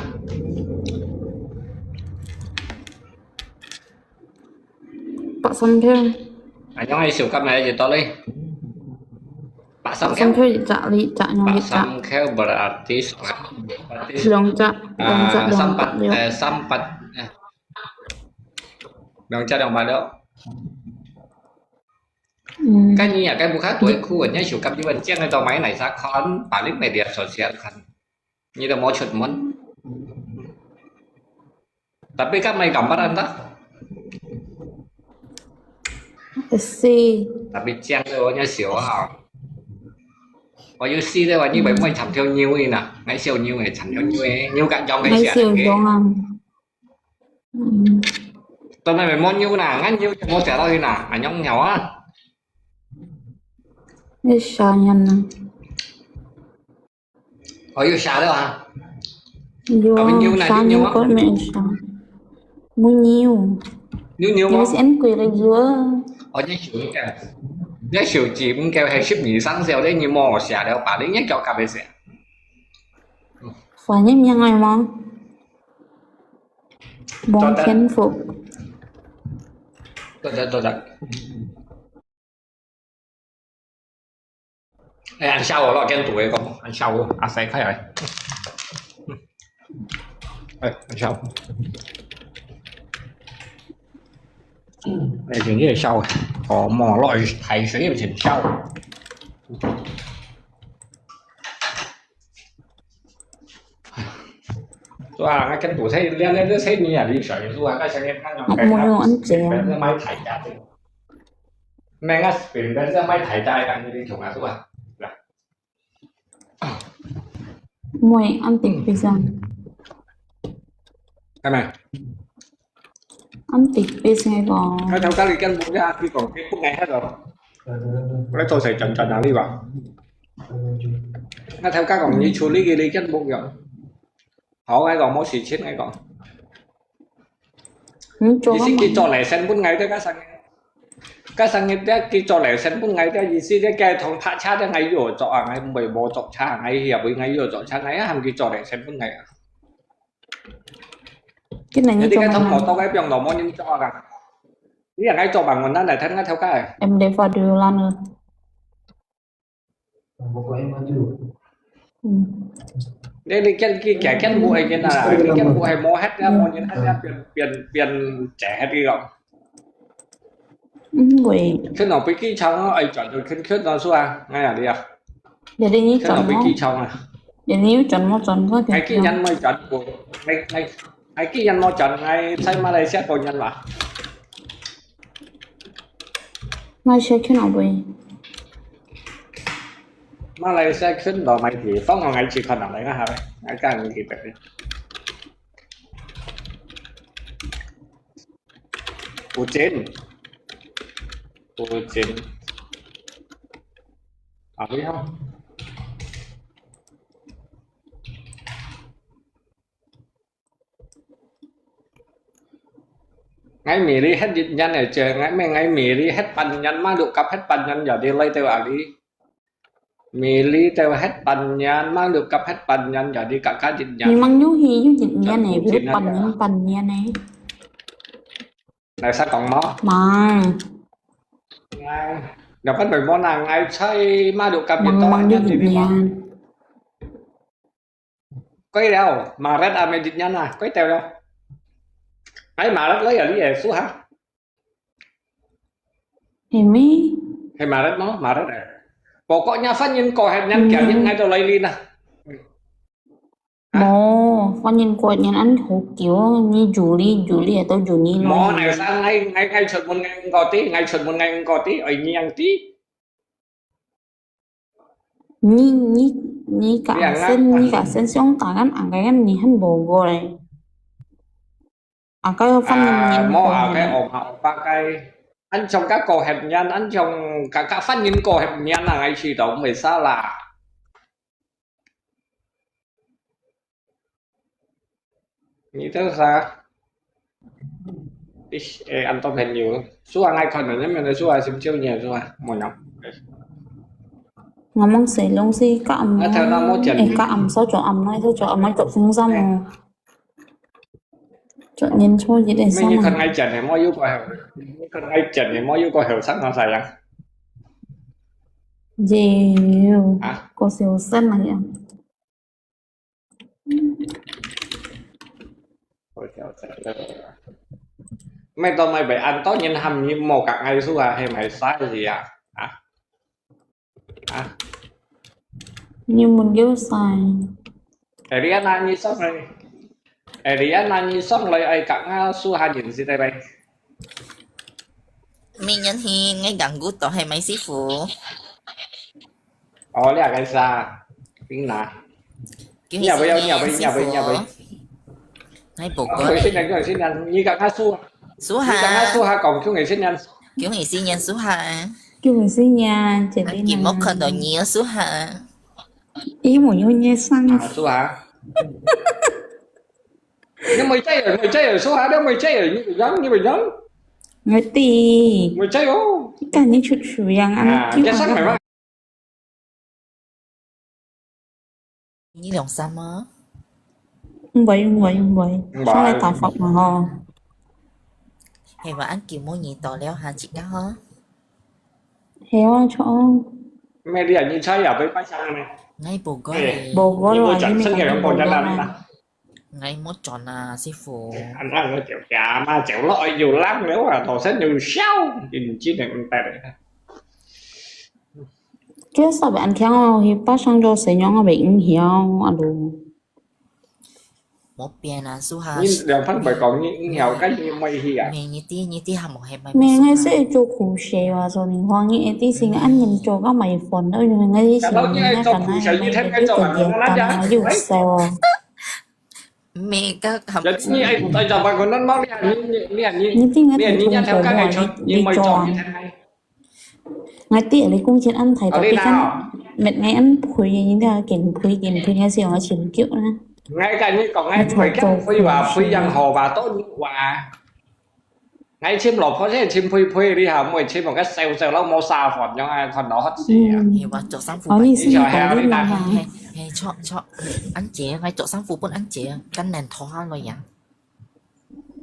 八三 K，啊，仰係小金買了幾多類？八三八三 K， K 一隻，你一隻，用一隻，八三 K berarti 兩隻，兩隻，啊，三八，兩百六。呃，三八，呃，兩隻兩百六。嗯，該你啊，該屋下對苦，人家小金一文錢，你到買哪隻看，paling media sosial看，你都無出門。Tapi kan may gambar anda. I see。 Tapi 靚个，我也笑啊。我有死个話，你會毋會尋條牛个呐？𠊎笑牛个，尋條牛个，牛甲樣个，𠊎笑笑个。樣啊。嗯，當然無牛啦，𠊎牛就無寫落去啦，恁樣樣啊。你啥人啊？我有寫了啊。有啊，啊，牛呢？啥牛个没啥？没牛，牛牛嗎？牛是很贵的牛啊。哦，你笑个，你笑字唔夠，係十二生肖咧，你無寫了，把你一腳甲佢寫。反正名爱吗？王天福。對對對對。哎，恁笑我咯，跟杜偉講，恁笑我，阿細開來。哎，恁笑。哎，今日笑，哦，莫落雨，大水又真笑。 Tuh, ah, kan tu saya lihat lihat saya ni ada saya tu, ah, saya kan yang Mo yung ano siya? Mai Thai tu. Mengas pin dan sa Mai Thai kan ni chung ah, tu ah. Lah. Mo yung antik pisang. Kan mai. Antik pisang ko. Kan tau kali kan mo ya aku kong, aku ngai ha lo. Ko le to sai chan chan ali ba. Kan tau ka kong ni chu li ki li kan mo ya. Hảo，𠊎講，無事情，𠊎講。你做意思佢做乜？lesson分𠊎个，該生日，該生日个佢做lesson分𠊎个，意思个，佢同泊車个，𠊎有做啊，𠊎毋會無做車，𠊎也會𠊎有做車，𠊎也喊佢做lesson分𠊎啊。今日你做你个同無乜？到个，放到無人做啊。你也𠊎做bangunan來聽𠊎頭家个。 Em daripada lana. Hmm. 你你跟佢佢跟部係跟啊，你跟部係無核啊，無人核啊，變變變借核呢個。嗯，會。佢拿飛機場啊，愛轉就佢佢拿出啊，哎呀你啊，你你佢拿飛機轉麼？場啊，你你轉麼轉個係幾人冇轉過，係係係幾人冇轉，係在馬來西亞個人話。 Malaysia can away. Malaysia ขึ้นดอกไม้ผีฟ้องเอาไงจีคอนอะไรก็หาไปไงกล้ามีกี่แบบนี้ Ujin. Ujin. Apa ya? Ngai Miri het 一年个，ngai 咩 ngai Miri het 半年，馬六甲het 半年，jadi來到阿里。Miri到het 半年，馬六甲het 半年，jadi kakak 一年。你們有去有一年呢，有半年半年呢。來，使講無？嘛。Ngai，兩班對無啦，ngai在馬六甲有多年，你知無？ Koi liao, Maret ah, Maret nian ah, koi teo liao. Ai, Maret lo ya li eh, su ha. Imi. Hai Maret mo, Maret eh. Pokoknya phát hiện có hạt nhắn kia nhắn ngay đầu lấy li na. Mo, phát hiện có hạt nhắn ăn hộp kiểu như Juli, Juli atau Juni lo. Mo, nai sa ngai, ngai, ngai chut mun ngai ngko ti, ngai chut mun ngai ngko ti, oi ngiang ti. Nyi, nyi, nyi ka sen, nyi ka sen siong ka kan ang kai kan ni han bo go le. Ang kai fan yin yin mo ko ang kai han. Om ha om pa kai. An chong ka ko hep nyan, an chong ka, ka fan yin ko hep nyan ang ai chi dong me sa la. Ni teu sa. Ih, eh, an to phen yu. Su ang ai kon na, men su ang sim chiu nyan su ang. Mo nyam. Ngắm mong sấy lông si các âm. Á, theo nó mốt chèn. Ê, các âm sao cho âm nói, sao cho âm nói chọc phung sao mà. Cho nhân số gì để sao mà. Mấy con ai chèn này mốt yu có hiểu. Mấy con ai chèn này mốt yu có hiểu sắc nó sai à. Gì. Hả? Có siêu sân này à. Ôi, chào, chào. Mày tao mày phải ăn tốt nhân hầm như màu cặc ngày xưa à, hay mày sai gì à? Hả? Hả? Như mình kiểu sai. Eliana như sốc này. Eliana như sốc này, ai cặc ngã su hà nhìn gì đây đây. Mình nhận hi ngay gắng gút tỏ hay mày sĩ phủ. Ồ, lý à cái sa. Tính nà. Kiểu như Nhà bây giờ, nhà bây, nhà bây, nhà bây. Ngai bố có. Người sinh nhật, người sinh nhật, như cặc ngã su. Su hà. Như cặc ngã su hà, còn kiểu người sinh nhật. Kiểu người sinh nhật su hà. Kiểu người sinh nhật, chị đi. Anh kiểm mốc khẩn đó nhiều su hà. Ý muốn yêu nhé sang. À, su hà. Nhưng mà chơi ở, mà chơi ở su hà đó, mà chơi ở như vậy giống, như vậy giống. Người ti. Mà chơi ô. Cái này chút sự yang ăn. À, kiểu cái sắc mày mà. Nyi lòng sam á. Không phải, không phải, không phải. Không phải. Sao lại tạo phật mà ho? Hay mà ăn kiểu mua nhị tỏ leo hà chị cá hả? Hay á, cho. Mẹ đi à, như chơi à, với bác sang này. Ngay bố gói. Ê, bố gói rồi, như mẹ ăn bố gói mà. Ngai mốt chọn à, sư phụ. Ăn ăn nó chịu chả mà chịu lo dù lắm nếu mà thổ sét dù sao thì mình chỉ định mình tài đấy. Cái sao bạn ăn theo thì bác sang cho sẽ nhóm mà bị影響à đủ. Một bên là su ha. Nhìn đang phân bài còn như影響cái như mày hi à. Mẹ như tí, như tí hàm một hẹn mày. Mẹ ngay sẽ cho苦学啊，所以你黄你一定是ăn你做个买粉的，因为ngay是你那个那个那个那个那个。Mẹ các hàm. Jadi ni ai buta jawaban kau nan mau lihat ni ni ni ni. Ni tinggal ni ni ni theo các ngày chọn ni mày chọn như thế này. Ngay tiệt lấy công chuyện ăn thầy tapi kan mệt ngay ăn phui như thế là kiện phui kiện phui ngay siêu ngay chịu kiểu na. Ngay cả như còn ngay phui các phui và phui yang hồ và tốt như và. Ngay chim lọ phó sẽ chim phui phui đi hả, mùi chim một cái sale sale lâu mô sa phòn nhau ai còn đó hết gì à. Ê, wa chọ sang phu. Ôi, bai. Ni sư có đi làm hả? He, he, chọ, chọ. Ăn chế, ngay chọ sang phu pun ăn chế. Căn nền thó ha lo ya.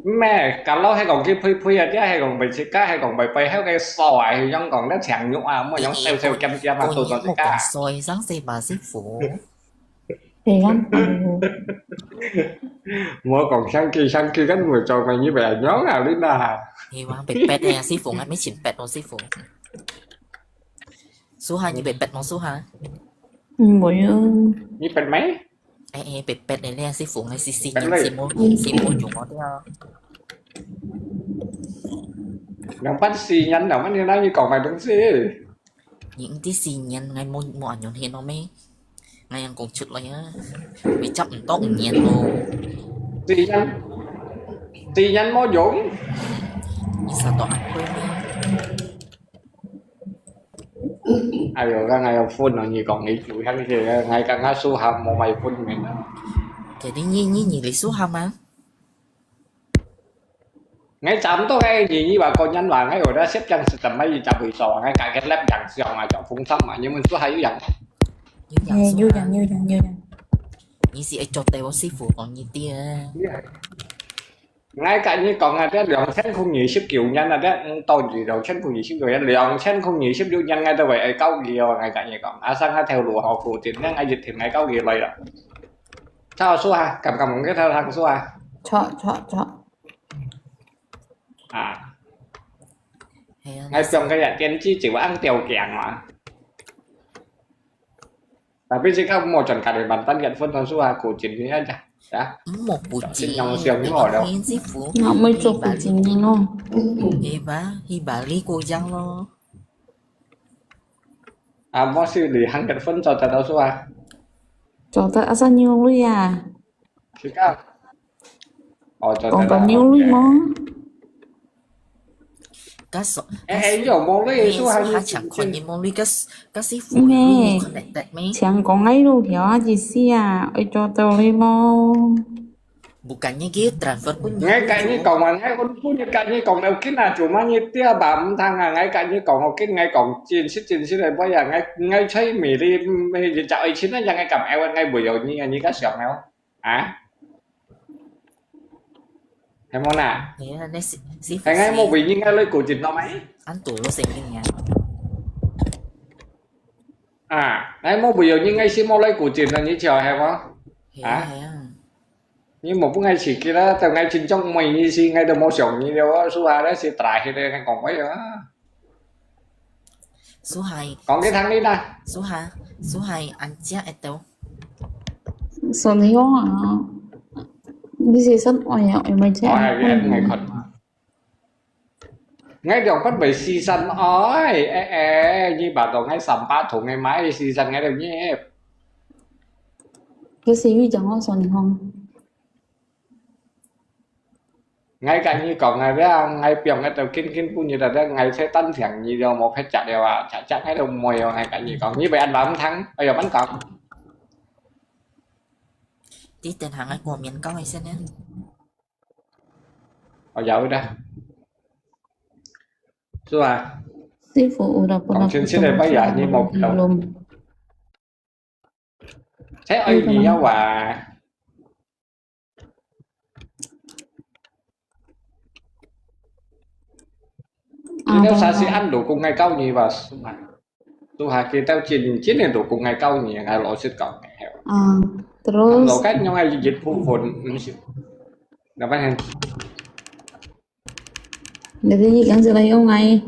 Mẹ, cả lâu hay còn cái phui phui à, chứ hay còn bai chim cá, hay còn bai bai, hay cái sò à, hay giống còn nó chèn nhũ à, mua giống sale sale kem kem à, tôi còn cái cá. Soi sáng xe bà sư phụ. Thì gắn. Mua còn sang kỳ, sang kỳ gắn mùi trầu mày như vậy, nhóm nào đi nà. Thì mà bẹt bẹt nè, sư phụ ngắt mấy chín bẹt rồi sư phụ. Số hai như bẹt bẹt nó số hai. Ừ, buổi, ừ. Như bẹt mấy? Ê, ê, bẹt bẹt này nè, sư phụ ngay xì xì nhắn, sư mua, sư mua dùng nó đi ha. Nó bắt xì nhắn, nó bắt như nó như còn mày đúng xì. Những tí xì nhắn ngay mua, mua ảnh nhắn hiện nó mấy. Ngay yang cũng chụt lo ya. Vì chấp ntốc nhắn lo. Xì nhắn. Xì nhắn mua dùng. 你上到恁貴咩？哎喲，該𠊎有分哦，你講你住鄉去，𠊎剛剛書下無買分明啊。Jadi你你你你書下嗎？ Ngai chăm to ngai nyi nyi ba ko nyan ba ngai ora sep yang sedang mai chăm bui so ngai ka ke lep yang siang ma chong phung chăm ma nyi mun su hai yu yang. 有 Ê, 养 yu 书 hả? Yang, yu yang, yu yang. Nyi si ai cho tay wo si fu ko nyi tia. Ngai ka nyi kong ngai tia 兩千空二十九 nyan na tia to nyi 兩千空二十九 nyan 兩千空二十六 nyan ngai to wei ai kau gi yo ngai ka nyi kong. Asa ngai theo lu ho ku tin ngai ngai yit tin ngai kau gi loi la. Chao su ha, kam kam ngai theo thang su ha. Cho, cho, cho. À, 係啊， ngai piong cái ya tiên tri chỉ ăn tiêu kiang mà. Tapi si kau mau chọn cái bản thân Nhật Phun thon su ha, cô chính ni aja. Ya. 毋好古井，你講天之父，Ngọc mới chụp cái gì nhìn không? Ê ba, hi ba li cô yang lo. À, mau si li hang Nhật Phun cho ta tao su ha. Cho ta asa nhiều lui à. Si kau. Ồ, cho ta. Còn nhiều lui mong. Các số, ê, ê, nhiều mong lui, su ha, su ha chẳng còn nhiều mong lui, các, các sĩ phụ lui connected mê. Chẳng có ngay lu hiểu gì si à, ơi cho tao lui mong. Bukan nyi ki transfer pun nyi. Ngai ka nyi kong wan ngai un pun nyi ka nyi kong leu kin a chu ma nyi tia ba m thang a ngai ka nyi kong ho kin ngai kong chin sit chin sit ai boi a ngai ngai chai mi li mi li cha ai chin a yang ngai kam ai wan ngai bui yo nyi a nyi ka siang ngai. À. Hay mo na. Ngai mo bui nyi ngai loi ku chin no mai. Ăn tủ lô sinh kinh nhá. À, ngai mo bui yo nyi ngai si mo loi ku chin no nyi chao hay mo. Hay à. Nyi mo bu ngai si ki la, tao ngai chin chong mo nyi si ngai do mo siang nyi leo su ha la si tra hi le ngai kong mai a. Su hai. Kong ki thang ni na. Su ha, su hai ăn chia et tao. Số này không hả? Cái gì sẵn oi à, oi mày chết. Oi, em ngai khot. Ngai dòng bắt bảy si sẵn oi, ê ê, nyi ba dòng ngai sắm ba thùng ngai mai si sẵn ngai dòng nyi. Cái gì ví chẳng có số này không? Ngai ka nyi kong ngai bia ngai piong ngai tao kin kin pu nyi ta ngai se tan thiang nyi yo mo phet chak yo a chak chak ngai dong mo yo ngai ka nyi kong nyi bai ăn ba m thang oi yo bắn kong. Tí tên hàng ai của miền Cao hay sen nhé. Ôi, giỏi đó. Su à. Sư phụ ủi đọc. Còn trên xí này bây giờ như một đồng. Thế ơi gì nhau à? Ñu têu sa si ăn đủ cùng ngày cao nhỉ và su hà kia têu chín chín này đủ cùng ngày cao nhỉ, ngày lỗ sứt còn ngày heo. Terus lỗ cách nhau ngày dịch phù phồn. Napa hen? Jadi kan sila yung ay.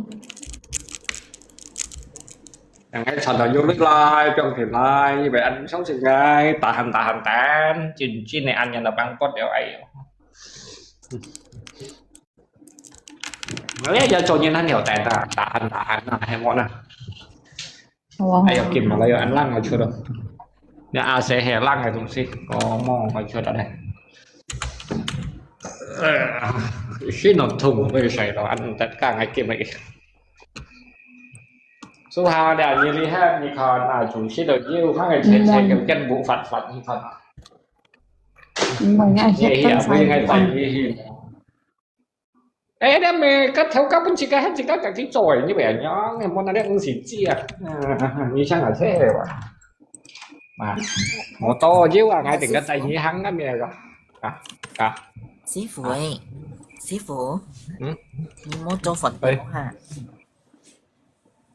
Yang ai chọn tao yuk lai, piong thì lai, như vậy ăn sống sinh ngai, tahan tahan tan, chín chín này ăn nhà nó băng cốt đeo ai. Ngai ya cho nhân ăn hiểu tan ta, tahan tahan na, hay món na. Wow. Ai yo kim mà lai yo ăn lăng mà chưa đâu. Nhà a sẽ hè lăng cái东西, có món mà chưa đâu đây. Ờ, xin nó thùng với sài đó ăn tất cả ngày kim ấy. Su hà đà nhi li ha nhi kho na chu shi do jiu ha ngai chen chen kem ken bu fat fat nhi kho. Mong ngai hiet nhi hi a bu ngai tai nhi hi. Ê đam mê cắt theo cắt bún chỉ cắt hết chỉ cắt cả cái chổi như vậy nhá. Ngai món na đek ngi si chia. Nhi chang a se wa. Mà mô tô jiu a ngai ting cắt tai nhi hăng cắt mê rồi. Cả cả. Sư phụ ơi, sư phụ. Nhi mô tô phần ha.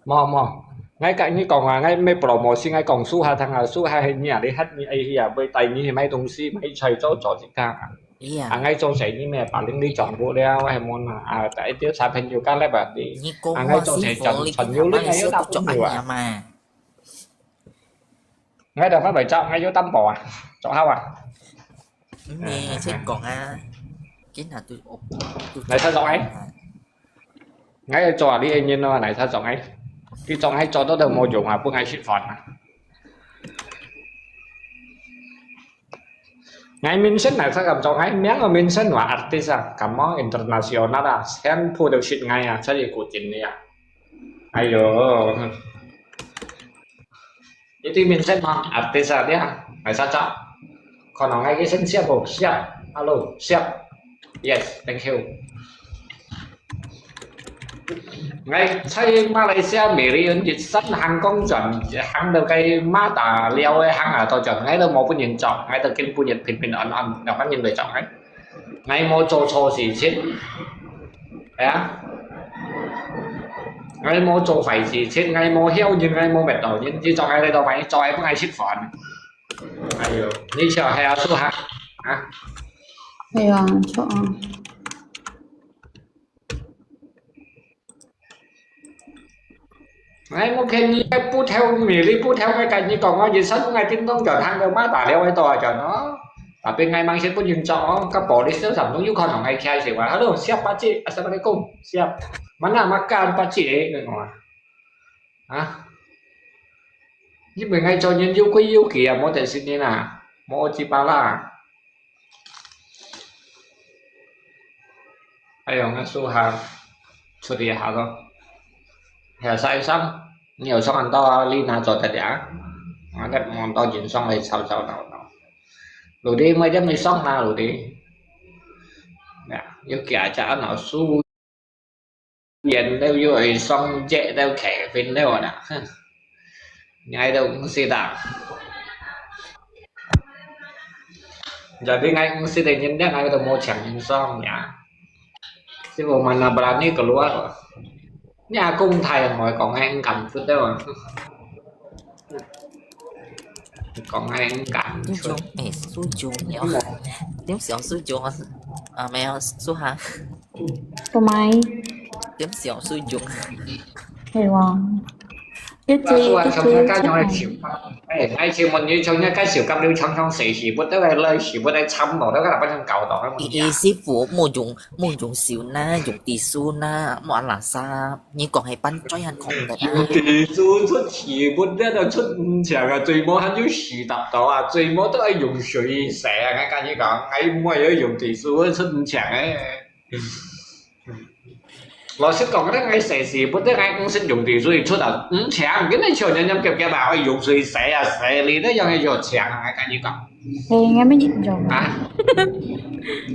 Mò mò. Ngai ka nyi kong a ngai mê pro mô si ngai kong su ha thang a su ha he nyi a li hat nyi ai hi a bơi tai nyi he mai dong si mai chai cho cho chi ka. À ngai cho sai nyi mê pa ling li chong bu liao he mon a a tai tiết sa phen yu ka le ba di. A ngai cho sai chon chon yu li ngai yu ta bu yu a. Ngai da fa bai chao ngai yu tam po a. Cho hao a. Nè, chết còn à. Cái nào tôi ốp. Ngai sa chong ai. Ngai cho li ai nyin no ngai sa chong ai. Ki chong ai cho to da mo jong a bu ngai shit fun a. Ngai mention啊，sa kam cho ngai miang mention wa artis啊，kamu international啊，全部都識ngai啊，所以古今你啊。哎喲，一定mention嘛，artis啊，dia，ngai sa cho。可能ngai cái send siap oh，siap，hello，siap。Yes，thank you。Ngai在馬來西亞美麗園一山行公園，行到該馬達寮个行啊，到轉，ngai都無分人捉，ngai都跟分人平平安安，兩班人來捉ngai。ngai無做錯事情，係啊，ngai無做壞事情，ngai無曉人，ngai無滅到人，你捉ngai來到買，捉ngai分ngai食飯。哎喲，你笑係啊，輸下啊？係啊，錯啊。 Ai, mungkin ni ai put heo mili put heo ngai kat ni kong ngai jin san ngai tin tong jon hang deu ma ta liao ai to jon no. Tapi ngai mang sin pun yung chong ka police deu sam tung yu kon ngai kia siwa. Hello, siap pakcik. Assalamualaikum. Siap. Mana makan pakcik eh ngai ngoi. Ha? Ni bui ngai cho nyen yu kui yu kia mo te sin ni na. Mo ci pa la. 哎喲，𠊎手下出去下咯。下晒上，你有上到你拿走的呀？我在忙到緊上来吵吵闹闹。老弟，我叫你上哪，老弟？呀，又给人家拿书。 Yên đâu yui song jek đâu kẻ pin đâu nè. Ngai đâu cũng si ta. Jadi ngai cũng si ta nhân ngai đâu mua chẳng nhân song ya. Si bu mana berani keluar. Nhà cũng thay ngồi còn ngai cảm phút đâu. Còn ngai cảm Su Jung, eh, Su Jung 了。點小 Su Jung 啊？啊，沒有，Su Ha。做咩？點小 Su Jung。係喎。一直 Su Han 一直 trong nhà cá 出 nhỏ 嚟。 chịu. Ê, ai chịu mình như trong nhà cá chịu cam liu trong trong sỉ sỉ bút tới đây lời sỉ bút đây chăm nó đó các bạn trong cầu đó các bạn Ý, ý sư phụ mua dùng, mua dùng xíu na, dùng tí su na, mua ăn là sa. Như còn hay bắn trói ăn không được à. Dùng tí su 出 sỉ bút đó là 出 錢啊，最無還有 sỉ đập đó à, 最無都愛用水洗啊，𠊎跟你講，𠊎毋會用tí su 出 錢欸。老實講，該𠊎洗 sỉ bút，該𠊎毋識用tí su 出啊，毋請，今日像人家夾夾啊，愛用水洗啊，洗你都用愛用錢啊，𠊎跟你講。係，𠊎乜用。啊？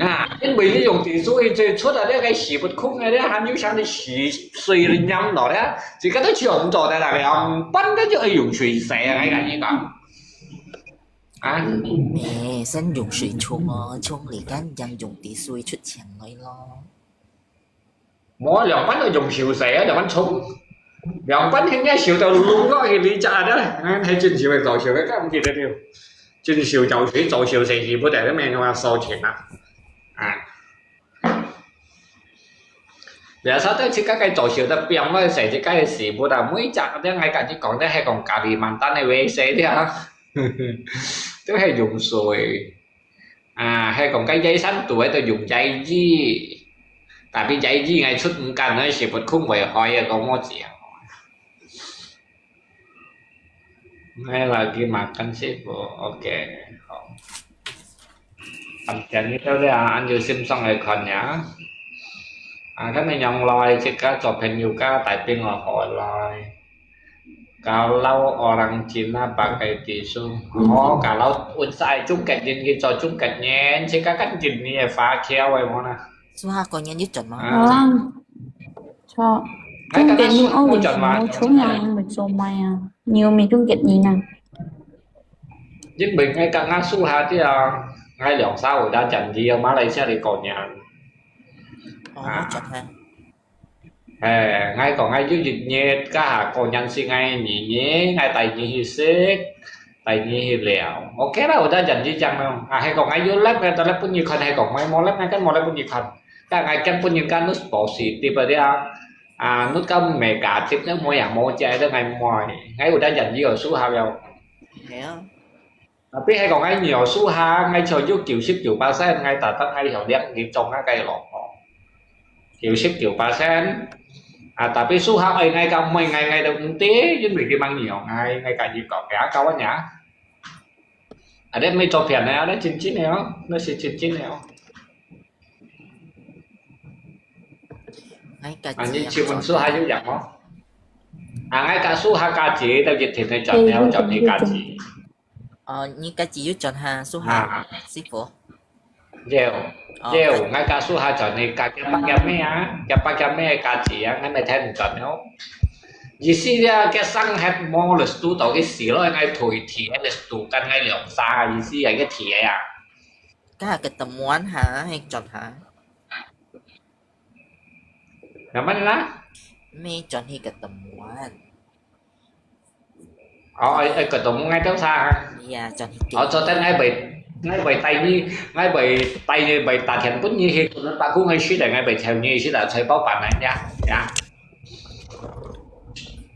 啊，因為你用tí su 最出啊，該个 sỉ bút 空个，還有像你 sỉ 水你黏落咧，自家都搶毋到的啦，兩班个就愛用水洗啊，𠊎跟你講。啊？哎，先用水沖哦，沖了乾淨用滴水出錢來咯。無，兩班都用手洗啊，兩班沖。兩班現在手都攏落去你家的，嗯，還真是會做手的，敢記得了？真手做手，做手洗 sỉ bút，但係沒有收錢啊。啊。Biasa都自家个做手都變來洗自家个 sỉ bút啊，每隻都愛跟你講，都係講 Kalimantan 个 WC 的啊。 都係用水。啊，係講該野生度喺度用野衣，tapi野衣𠊎出毋敢，𠊎 sỉ bút 空會害啊，講我知啊。𠊎 lagi makan sih，OK，好。Panjang itu dia，恁有心上來看呀。啊，佢哋用來自家做朋友家，大兵我好來。 Kalau orang Cina pakai tisu. Oh, kalau 溫室中國人去做中國人，自家跟印尼个華僑个無啦。是啊，過年一陣嘛。啊，啊，錯。中國人屋裡全部中國人會做咩啊？你有沒有中國人啊？因為𠊎剛剛樹下啲啊，𠊎兩儕有得janji啊，馬來西亞个過年。哦，一陣係。 誒，𠊎講𠊎有一日，該下過年時𠊎二日，𠊎帶你去食，帶你去尞。OK啦，有得人之將咯。啊，係講𠊎有lab，𠊎就lab分你看，係講𠊎無lab，𠊎更無lab分你看。但𠊎驚分人家你positive啊，啊，你講negative，你無樣無隻，你𠊎無愛。𠊎有得人之後，舒服了。係啊。 Tapi係講𠊎有舒下，𠊎就有九十九巴仙，𠊎特登𠊎有兩日中啊，該老婆。九十九巴仙，啊，tapi舒下愛𠊎搞妹，𠊎，𠊎都毋知，因為佢吂有，𠊎，𠊎跟你講，呀，搞完呀。啊，你毋係做片个啊，你真正个哦，你係真正个哦。𠊎家己啊，你請問Suha有影無？啊，𠊎家Suha家己都一定會轉了，轉你家己。哦，你家己有轉哈，Suha，啊。師傅。有，哦，有，𠊎家Suha轉你家己，八個咩啊？佢八個咩家己啊？𠊎毋係聽毋轉了。意思啊，佢生活無restu到佢死咯，𠊎退退restu，跟𠊎兩儕意思啊，佢退啊。 該个temuan哈，係轉哈。Yang mana lah？咩轉去个temuan。哦，哎，哎，个temuan𠊎兜啥？Iya，轉去。哦，昨天𠊎會，𠊎會帶你，𠊎會帶你，會打電分你去，可能把工个事情，𠊎會theo你去啦，財寶辦来呀，呀。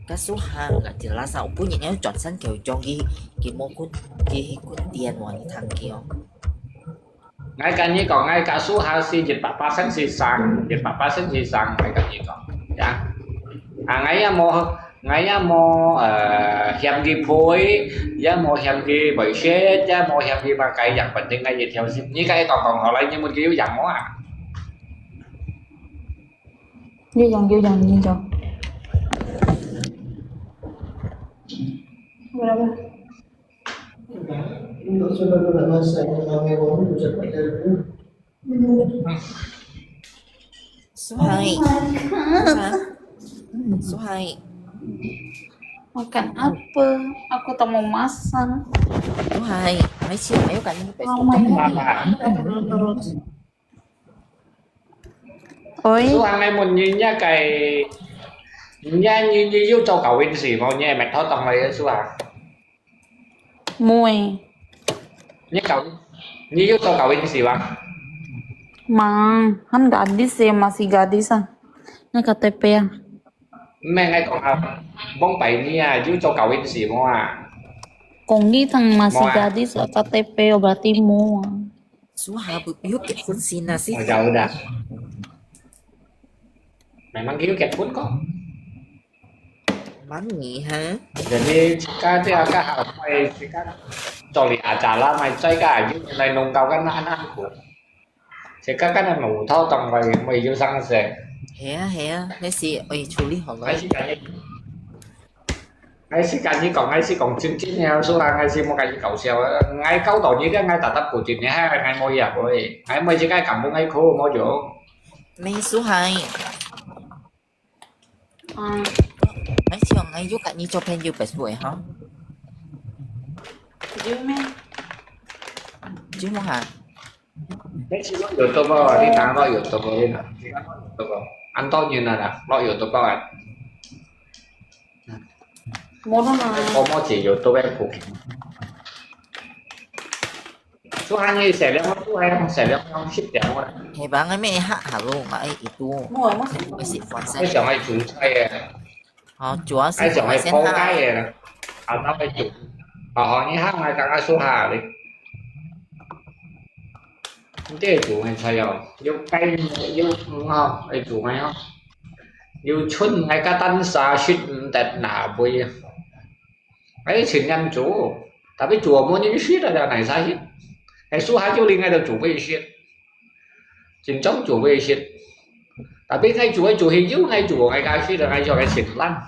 Kasuha ngak jelas啊，本人要轉身佢將佢，佢無kun，佢去kun電話你聽佢哦。𠊎跟你講，𠊎kasuha係一百巴仙係生，一百巴仙係生，𠊎跟你講，呀。啊，𠊎也無，𠊎也無，呃，嫌佢肥，也無嫌佢會食，也無嫌佢麼个，yang penting𠊎一條心。你跟佢講講好了，你問佢有影無啊？ 有影，有影，有影。Berapa? Suhai. Suhai. Makan apa? Aku tak mau masak. Suhai, mai siang ayo kami. Oh my God. Terus, terus. Oi. Suha，𠊎問你，你个，你，你，你有做kawin時無？你个method當來个Suha。無誒。你kawin，你有做kawin時無？Mang，han gadis誒，masih gadis啊。那KTP啊。 毋係，𠊎講啊，往擺你啊，有做kawin時無啊？Kung di tang masih gadis，無啊。KTP berarti無啊。Suha，有結婚先啊，係。我曉得。Memang佢有結婚過。Mang你哈？Jadi，自家這個較好，自家做你阿爸啦，咪再加有來弄到个那那個。 自家个人無頭當來，毋會有生事。係啊，係啊，該係愛處理好个。𠊎係跟你，𠊎係跟你講，𠊎係講真真个，Suha，𠊎係無跟你搞笑个。𠊎教導你个，𠊎tetap古今个，𠊎無也會，𠊎無自家敢問𠊎苦，無用。May Suha。 啊。哎，像哎，有跟你做朋友Facebook个哈？有咩？有無哈？你去落YouTube哦，你拿落YouTube哦，你拿，你拿落YouTube哦，恁多人啊啦，落YouTube啊。無啦嘛。我冇自YouTube个Facebook。 Suha，你食了，Suha，食了，食了。係吧？𠊎乜客客咯，𠊎愛一度，𠊎食飯先。𠊎想愛煮菜个。哦，主要係𠊎想愛泡菜个，啊，那會煮。啊，好，你好，𠊎剛剛Suha哩。你這煮个菜哦，有雞有魚哦，愛煮个哦。有春，𠊎个單儕食毋得那杯。 𠊎情願煮，tapi煮無人食啊，哪使食？哎，Suha有哩，𠊎就煮分佢食，真正煮分佢食。Tapi𠊎煮，𠊎煮，佢有，𠊎煮，𠊎家食，𠊎做个情願。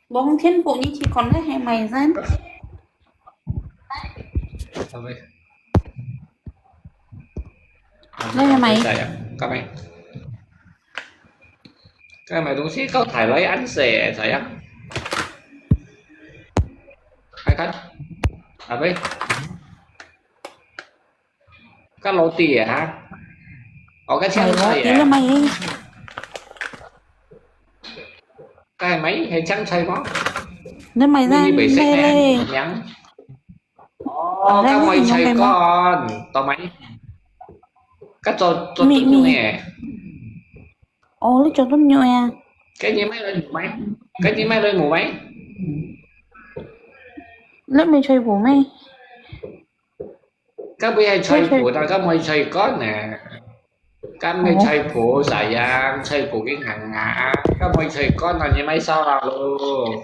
Bông thiên phủ như chỉ còn cái hay mày dân. 你係咪？該係買東西搞大來恁細个，知啊？看看，阿妹，該roti啊，哈？哦，該青菜啊。Roti，你買。該係買，係青菜無？你買該，你買咧？哦，該買菜乾，同埋，該做，做燉肉个。哦，你做燉肉啊？該你買來無買？該你買來無買？你買菜脯咩？該買係菜脯，但該買菜乾呢？該買菜脯，sayang，菜脯个硬硬，該買菜乾啊，你買燒啊咯。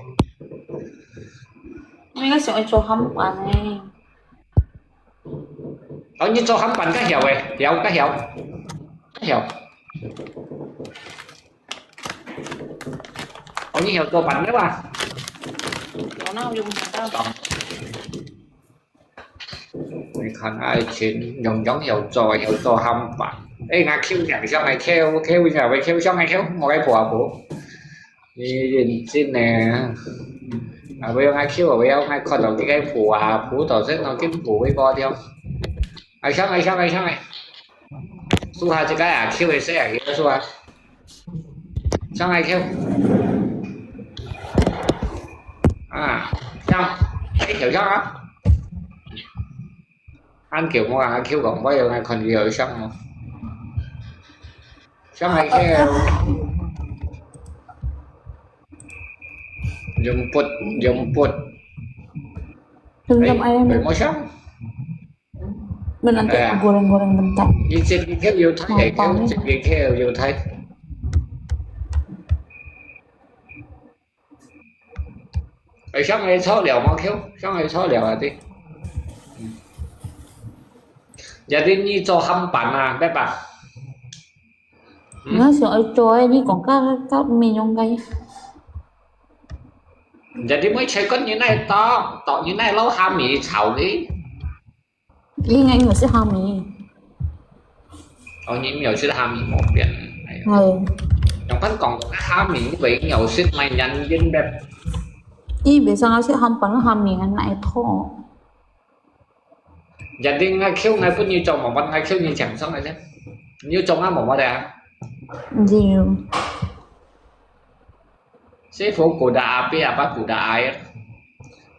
我應該想愛做鹹粄呢。哦，你做鹹粄較曉誒，曉較曉，較曉。哦，你曉做粄了啊？我哪有用得到？你看愛錢，樣樣曉做，曉做鹹粄。誒，𠊎Q，你想愛Q，Q，你想愛Q，想愛Q，莫愛婆啊婆。 你認真呢。啊，毋愛Q，毋愛看到這個譜啊，譜到先到緊譜會無掉。哎，上來，上來，上來。數下這個啊，Q一下啊，數下。上來Q。啊，上，哎，跳上啊。 恁久無啊，Q講話有愛看佢有像無？像還Q。Rumput, rumput。Belum Eh, ayam. Belum siya. Belum nanti Eh. goreng-goreng bentar. Ijit Q有睇，Q，Q有睇。哎，上來坐了無？Q，上來坐了啊，對。嗯。Jadi你做鹹粄啊，得吧？嗯。我想愛做誒，你講較，較美容个。Jadi每次跟你那刀，刀你那老蝦米炒的。 應該有食蝦米。哦，你有食蝦米無變？哎喲。係。用番講蝦米，因為有食買人因的。佢袂使食鹹粄，蝦米還來拖。Jadi𠊎Q，𠊎分你做無？𠊎Q你講上來先。你有做啊無？無得啊？有。 Sifu kuda api apa kuda air?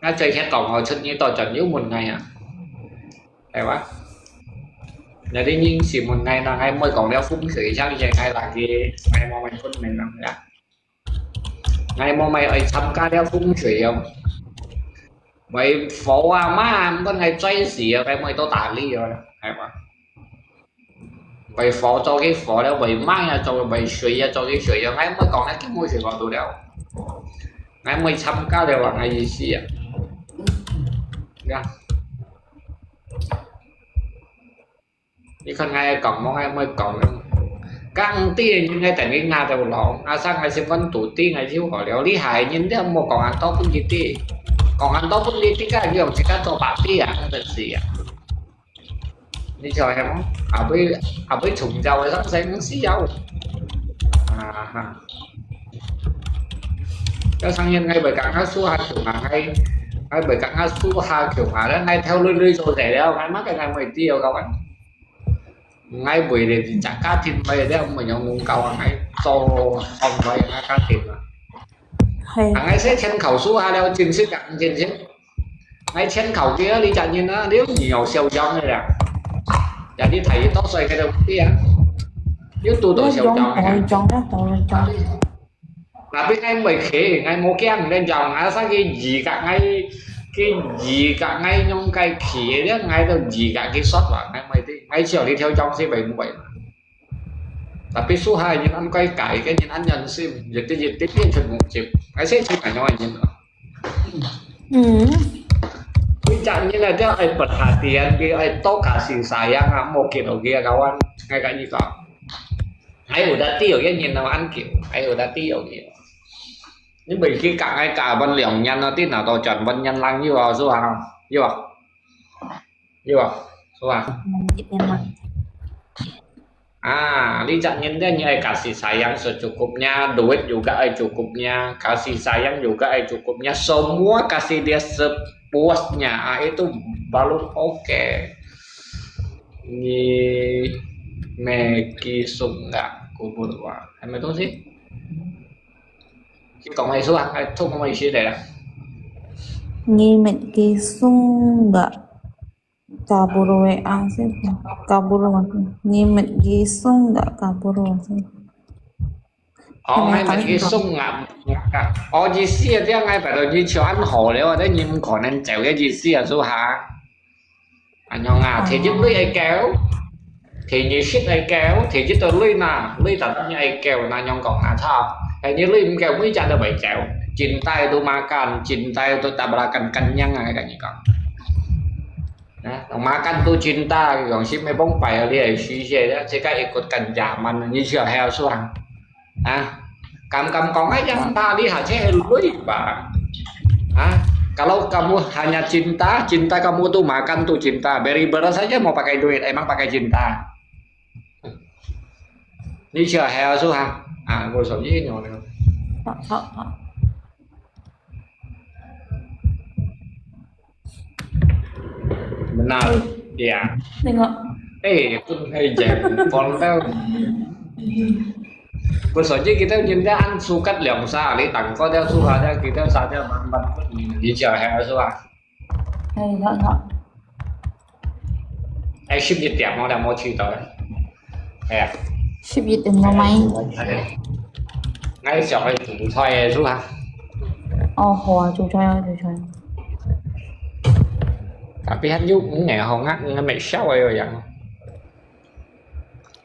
Ngài最近講好出你到轉有問𠊎啊？係哇？Jadi你係問𠊎，那𠊎毋會講了風水，像以前𠊎lagi，𠊎無問分明了呀。𠊎無問愛參加了風水哦。為火啊嘛，毋過𠊎最死啊，𠊎無到打理哦，係哇？ 為火做个火了，為米啊做，為水啊做个水啊，𠊎毋會講，𠊎根本水講到了。𠊎毋會參加了啊，𠊎意思啊。呀。你看𠊎講無，𠊎毋會講了。講對人，𠊎等於拿到老，啊，生𠊎十分土地，𠊎就好了。你害人，你莫講恁多分你知，講恁多分你知，該用自家做白痴啊，真是啊。 你曉係無？後尾，後尾重造个生死毋需要。啊哈。有生人𠊎會講下輸下窮啊，𠊎，𠊎會講下輸下窮啊，𠊎頭鐳鐳做得了，𠊎麼个𠊎會知有搞啊。𠊎會咧，自家家庭會咧，毋會用弄搞啊，𠊎做安排𠊎家庭啊。係。啊，𠊎先全靠輸下了，真實講真實。 𠊎全靠佢啊，你隻人啊，你又有小樣个啦。人哋大多歲个都知啊，又堵到小樣个啦。你講，你講，你講。Tapi𠊎毋會企，𠊎無驚，你講，asal佢移甲𠊎，佢移甲𠊎用个企个，𠊎都移甲佢煞啦，𠊎毋會知，𠊎只有你條樣先會毋會。Tapi輸下人恁該改，个人恁忍心，一直一直變成目汁，𠊎先係恁樣个人啊。 嗯。Puncaknya ada ai perhatian, dia ai toka si sayang amo kilo dia kawan. Ngai ka ni ka. Ai udah tio ya nyin nama an kiu. Ai udah tio ni. Ni bagi ka ngai ka ban liang nyan na tin na to chan ban nyan lang yu a su ha. Yu a. Yu a. Su ha. Memang. Ah, li cak nyin dia nyi ai kasih sayang secukupnya, duit juga ai cukupnya, kasih sayang juga ai cukupnya, semua kasih dia sepuasnya. Ah, itu baru oke. Nyi meki sungga kubur wa. Hai mai tong si. Ki kong mai su ah, ai tuk mai si dai la. Nyi meki sungga. Kaburu we ang sih. Kaburu aku. Nyi meki sungga kaburu sih. Ôi, hai mai ki sungga. Ôi, ji si a, dia ngai bai do ji chiu an ho liu, dia nyi mu kong nen zeu ye ji si a su ha. Anh nhong à, thế chứ lui ai kéo, thế như shit ai kéo, thế chứ tôi lui nà, lui tao như ai kéo nà nhong kong nà thao, thế như lui kéo mũi chặt được bảy kéo, cinta itu makan, cinta itu tak berakan kenyang, ah, kan ikang. Nah, makan tu cinta, yang si memang payah dia susia, dia cakap ikutkan zaman, ni siapa yang suang. Ah, kamu kamu kau aja yang tadi aja lui ba. Ah, kalau kamu hanya cinta, cinta kamu tu makan tu cinta, beri beras saja mau pakai duit, emang pakai cinta. Ni siapa yang suang? Ah, 我手机用那个。好好好。Benar. Iya. Tengok. Eh, pun kayak jam. Kalau tahu. Bớt sớm kita cinta an sukat liang sa, li tang ko dia suka dia kita saja man man pun ni siapa yang suang. 哎，好好。哎，十一點我都冇去到咧。哎呀，十一點我買。哎，我想去煮菜个是吧？哦，好啊，煮菜啊，煮菜。 Tapi han yuk nge ho ngak nge me shao ayo yang.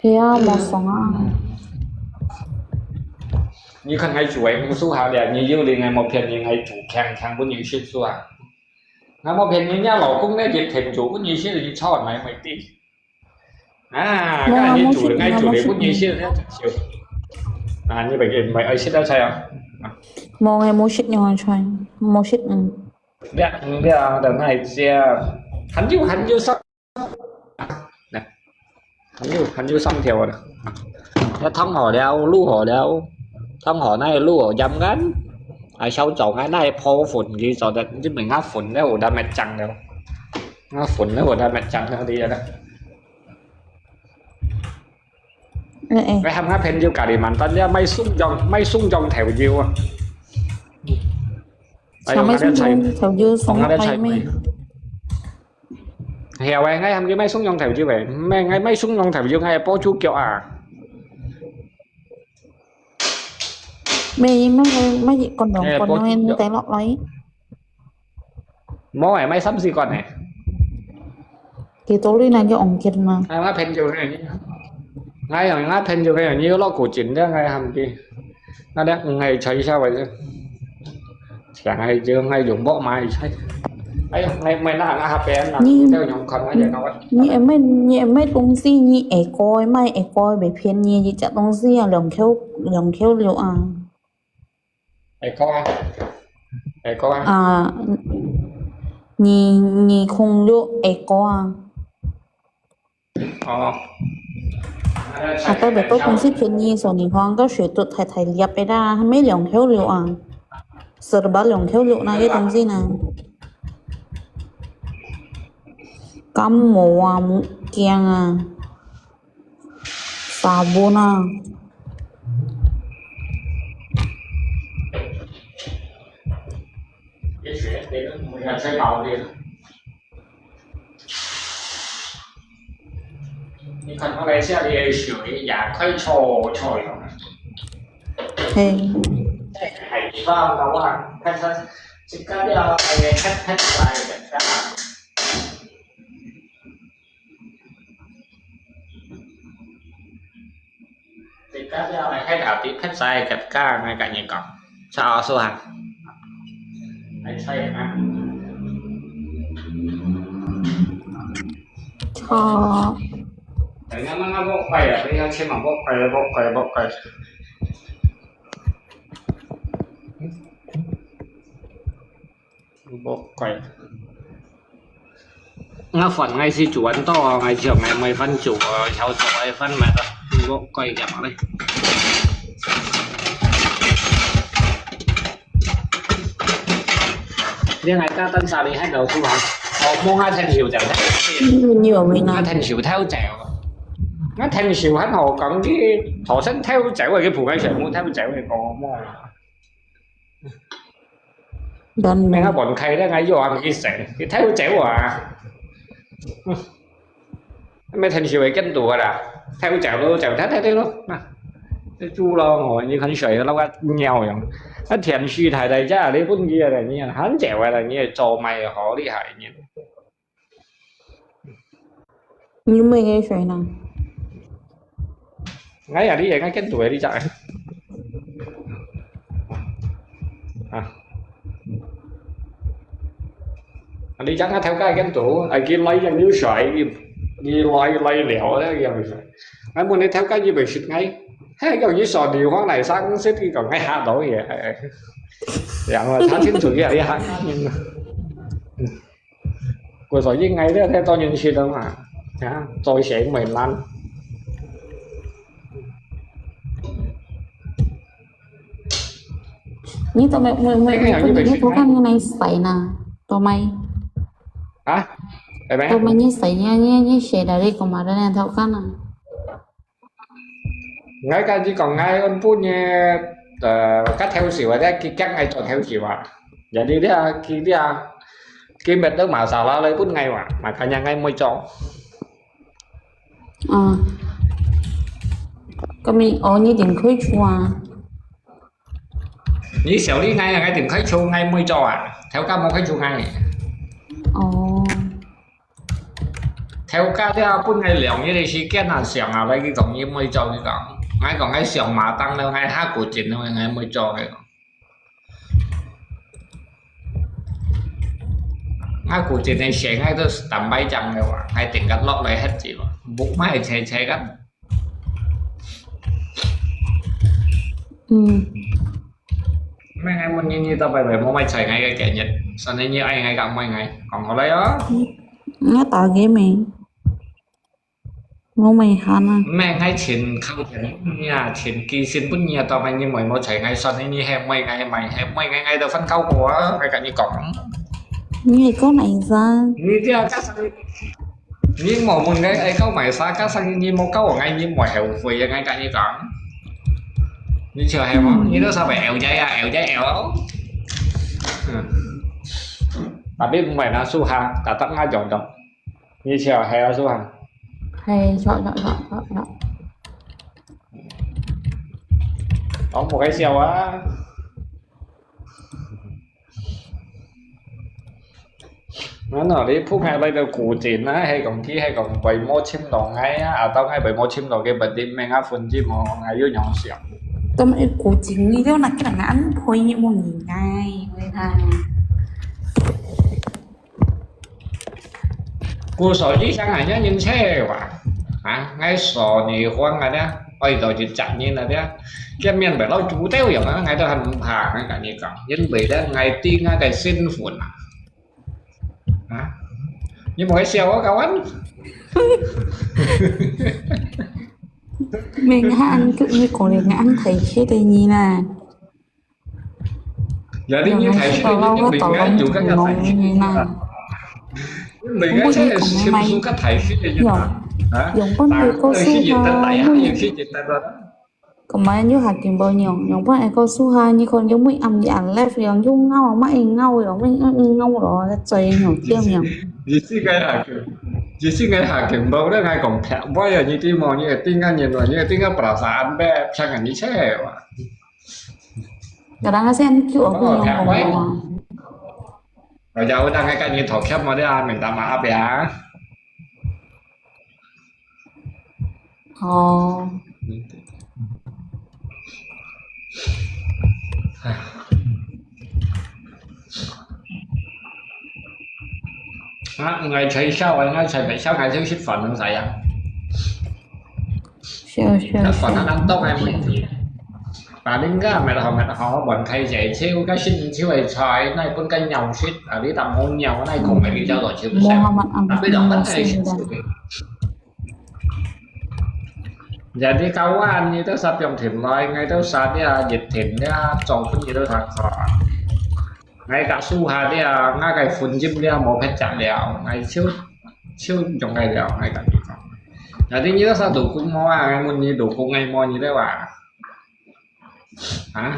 係啊，無爽啊。 你看 ngai 煮个毋舒下了，你有另外冇便宜 ngai 煮強強分你食是吧？那冇便宜，人家老公那就天主分你食，你操哪会地？啊，冇啊那你煮的，冇食 ngai 煮的冇食分你食，那就啊，你咪咪愛食到菜啊？無誒，無食兩個菜，無食嗯。 你你啊，等那一下，很久很久上，那很久很久上條了。那燙好了，滷好了，燙好那滷好，飲緊，啊，燒酒啊，那破粉佢做得，你明下粉了，有得乜醬了，啊，粉了，有得乜醬了，你啊。誒誒，你喊下朋友隔離萬單，你買送樣，買送樣頭腰啊。哎呦，想買我在猜，送頭腰送我在猜落去咩？係啊，喂，我喊佢買送樣頭腰喂，咩？我買送樣頭腰，我係波豬腳啊。咩咩咩，乾兩乾兩个帶落來。 無誒，買三四罐誒。幾多粒那個黃金嘛？ 哎，我朋友誒，哎呀，我朋友誒，你要落古井的，哎，他們的，那个，嗯，哎，吹一下我就，想哎，就哎，用薄嘛，哎，哎呀，哎，哎，那那下边那，你就用看那个那个。你會買你會買東西，你會過買會過袂便宜一隻東西啊，兩箍兩箍六啊。 哎，講啊，哎，講啊，啊，二二空六會過啊。哦。啊，特別到公司便宜，所以你看个水都大大粒个啦，還沒兩箍六啊，十八兩箍六那個東西呢？感冒啊，目鏡啊。 sabon啊。也许别人不要吹毛的。你看马来西亚的水也开臭臭了。嘿，海上的话，看它这个料，哎，看看出来的。 Tikah dia ai hai hati kan saya kat ka ngai kat nyekong. Sa su ha. Ai saya ha. 好， Tanya mana bok kai ya, dia cuma bok kai, bok kai, bok kai. Bok kai. Nga phần ngai si chuan to, ngai chiang ngai mai phần chu, chao chu ai phần mai to. Bok kai ya ma le. Dia ngai ka tan sa li hai dau tu ha. Ơ, mong ngai then siu chao. nhiều mình Ngai nói. then siu theo chao. Ngai then siu han ho kang ki, thọ sen theo chao, ki pu ngai chao mu theo chao, ki ko mo. Đơn Mẹ mình. ngã bọn khai đó, ngã vô ăn cái sẻ, cái theo chéo à. Mẹ thành sự cái chân tù à. Theo chéo luôn, chéo theo theo theo luôn. Cái chu lo ngồi như khánh sỏi nó gắt nhau vậy. Nó thiện sư thầy thầy cha đi phun kia là như, hẳn chéo là như cho mày họ đi hại như. Như mình cái sỏi năng. Ngay à đi, ngay chân tù đi chạy. À, 你講啊，頭家跟到，啊，佢來人有水，佢，佢來，來了，恁樣个。𠊎問你頭家，你會食𠊎？嘿，講你說你往來生食，佢講，𠊎嚇到佢，哎，哎。然後查清楚佢，你嚇。故所以𠊎這太多人食了嘛，啊，做生意難。 你做麼，麼，麼，哎呀，你會食咩？你頭殼你來洗呢？做麼？啊？係咩？做麼你洗，你，你，你洗了你幹嘛的呢？頭殼呢？𠊎跟你講，𠊎本來，呃，較偷笑啊，佢驚𠊎做偷笑啊。Jadi dia，佢，dia，佢搣到masalah來分𠊎嘛，makanya𠊎毋會做。 啊。咁你，哦，你定開除啊？你笑你𠊎啊，𠊎定開除，𠊎毋會做啊。頭家無開除𠊎。哦。頭家這本來兩日个時間啊，想啊，來佢講你毋會做，佢講。𠊎講𠊎想馬當了，𠊎下個月了，𠊎毋會做，佢講。 啊，古今个事，𠊎都坦白講个話，𠊎定格落來歇住咯，無麼个猜猜个。嗯。毋係，𠊎問你，你到拜拜無愛睬𠊎个今日，所以你愛𠊎講毋愛𠊎，講好來哦。嗯，你打給沒？ 我毋會喊啊。毋係，𠊎盡孝敬你啊，盡記心分你啊，當然你毋會無睬𠊎，算你係毋愛𠊎，毋係，係毋愛𠊎，𠊎都分夠過啊，𠊎跟你講。你係講哪一隻？你這樣加上你，你無問𠊎，愛搞麼儕，加上你無搞𠊎，你毋會後悔啊，𠊎跟你講。你就係無，你都稍微搖一下，搖一下，搖。嗯。Tapi毋會啦，suka，tetap ngajong dong. 你笑，係啊，係啊。係，笑，笑，笑，笑，笑。哦，無該笑啊。Ano，你鋪開來个古井啊，係講佢係講為麼尋到𠊎啊，啊到𠊎為麼尋到佢，berarti命啊，分之無，𠊎又樣想。Tama古井，你就拿个人安排你問你哎，喂他。 故所以像恁樣人車哇，啊，𠊎說你講啊，這，愛到一隻人啊，這，見面白老豬兜樣啊，𠊎都還毋怕，𠊎跟你講，因為這，𠊎知𠊎个身份啊。啊，你莫笑我，kawan。明顯，你講个恁大氣个人啊。 Jadi你大聲，你應該有个个大聲。你應該係先做个大聲个人啊。啊？用本來个事哈，用。Kemarin又下緊無用，用本來个事哈，你看又每暗夜left了，又咬，乜會咬了，乜會咬了，再用點用。你自己下緊，你自己下緊，無咧，𠊎講劈，我有你知無？你會定个人話，你會定个perasaan，別騙人，你切哇。 Kadang-kadang sih anak cute aku yang ngomong. Raja udah ngaikan ni thokap mau dia minta maaf ya. Oh. Ngài thấy sao vậy? Ngài thấy tại sao ngài thiếu sếp phản ứng saya? Sure, sure, sure. Nó còn nó đang tốt hay mình thì. Và đến cái mệt hò mệt hò bọn thầy dạy thiếu cái sinh thiếu hay sai, này cũng cái nhau sít, à, lý tâm hôn nhau, này không phải đi trao đổi thiếu sếp. Muhammad Ahmad. Tapi dòng vấn đề Nasir. Jadi kawan, itu sa piong thìn lai, ngai tu sa dia, dịch thìn dia, trong pun itu thang sa. Ngai ka su ha dia, ngai kai phun jim dia, mau phet chak dia, ngai chiu, chiu jong ngai dia, ngai ka ni ka. Jadi nyi sa du kung mo a, ngai mun nyi du kung ngai mo nyi de wa. Ha?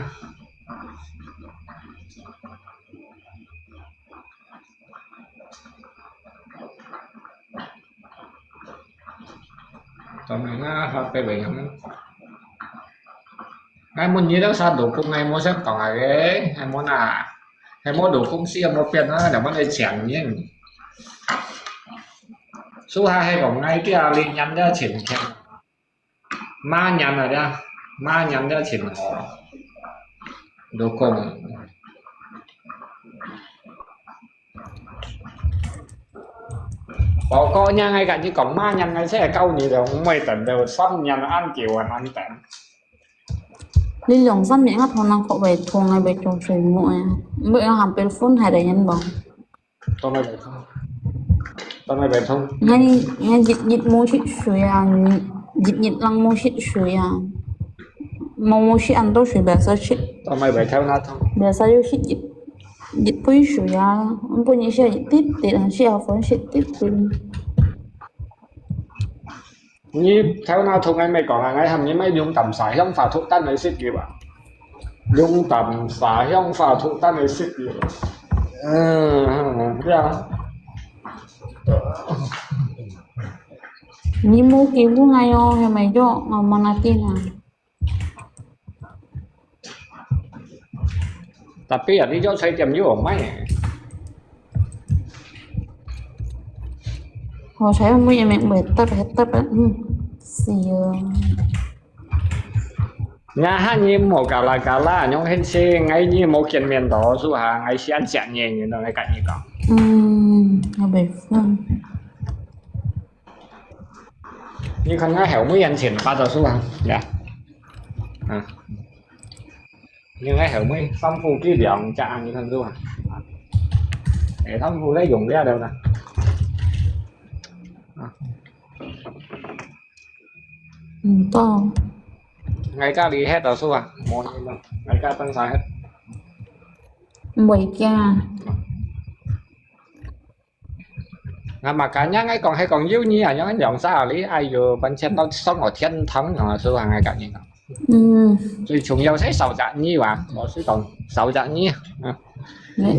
Tao mày ngã hạt cái bệnh lắm. Ngai mun nyi dau sa du kung ngai mo sep tong ai, ngai mo na. Ngai mo du kung si mo pian na, ngai mo nai chiang nyi. Su ha hai kong ngai kia li nyan da chin chiang. Ma nyan a dia, ma nyan dia chin ho. Du kung. 我講人，𠊎甲你講，麼人𠊎先教你了，毋會等到三年恁久啊，恁等。你兩三年啊，頭那殼會痛，𠊎會做水母啊，毋會讓下背分開的人無？當然會痛，當然會痛。𠊎，𠊎日日無食水啊，日日人無食水啊，無，無食恁多水，biasa食。當然會痛那痛。Biasa有食一，一杯水啊，本日食一滴滴，食下飯食滴滴。 你頭那痛𠊎毋講啊，𠊎喊你買龍膽痧香化毒丹來食佢吧。龍膽痧香化毒丹來食佢。嗯，嗯，嗯，對啊。你無機會𠊎哦，係咪喲？𠊎無拿定啊。 Tapi啊，你藥材店又有賣。我才有乜嘢名會得，會得啊，嗯，死啊！Nyahan你無kala-kala，用很些，𠊎你無見面到，係哈，𠊎先食你，你都來跟你講。嗯，𠊎袂分。 你看𠊎後尾人全發到手啊，呀，啊，你看後尾衫褲佢兩隻啊，你看手啊，哎，衫褲在用了了啦，啊，嗯，到，𠊎家裡歇到手啊，無人了，𠊎家當晒歇。袂驚。 啊，makanya𠊎講，係講有你啊，樣兩儕哩，哎喲，完全都上了天堂樣啊，係啊，𠊎講你講。嗯。最重要係少隻你哇，我係講少隻你啊。嗯。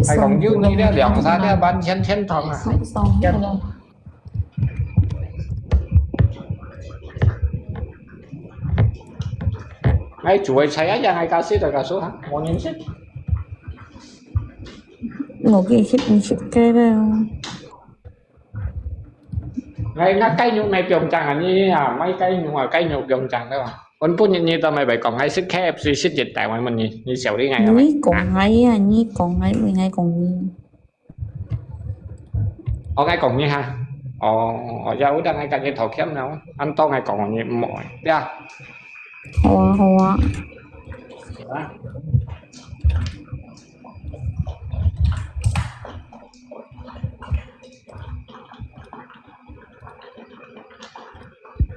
係講有你了，兩儕了，完全天堂啊。少，少，少。哎，煮个菜啊，樣𠊎家私在家做啊，無人食。 我给食，你食个了。哎，該雞肉買放正啊，你啊，買雞肉啊，雞肉放正了。我本日你都買袂講，還食K F C食一大碗問你，你笑你哎。你講哎呀，你講哎，你哎講你。我哎講你哈。哦，哦，ya udah，哎跟你道歉了，恁多哎講你毋好，對啊。好啊，好啊。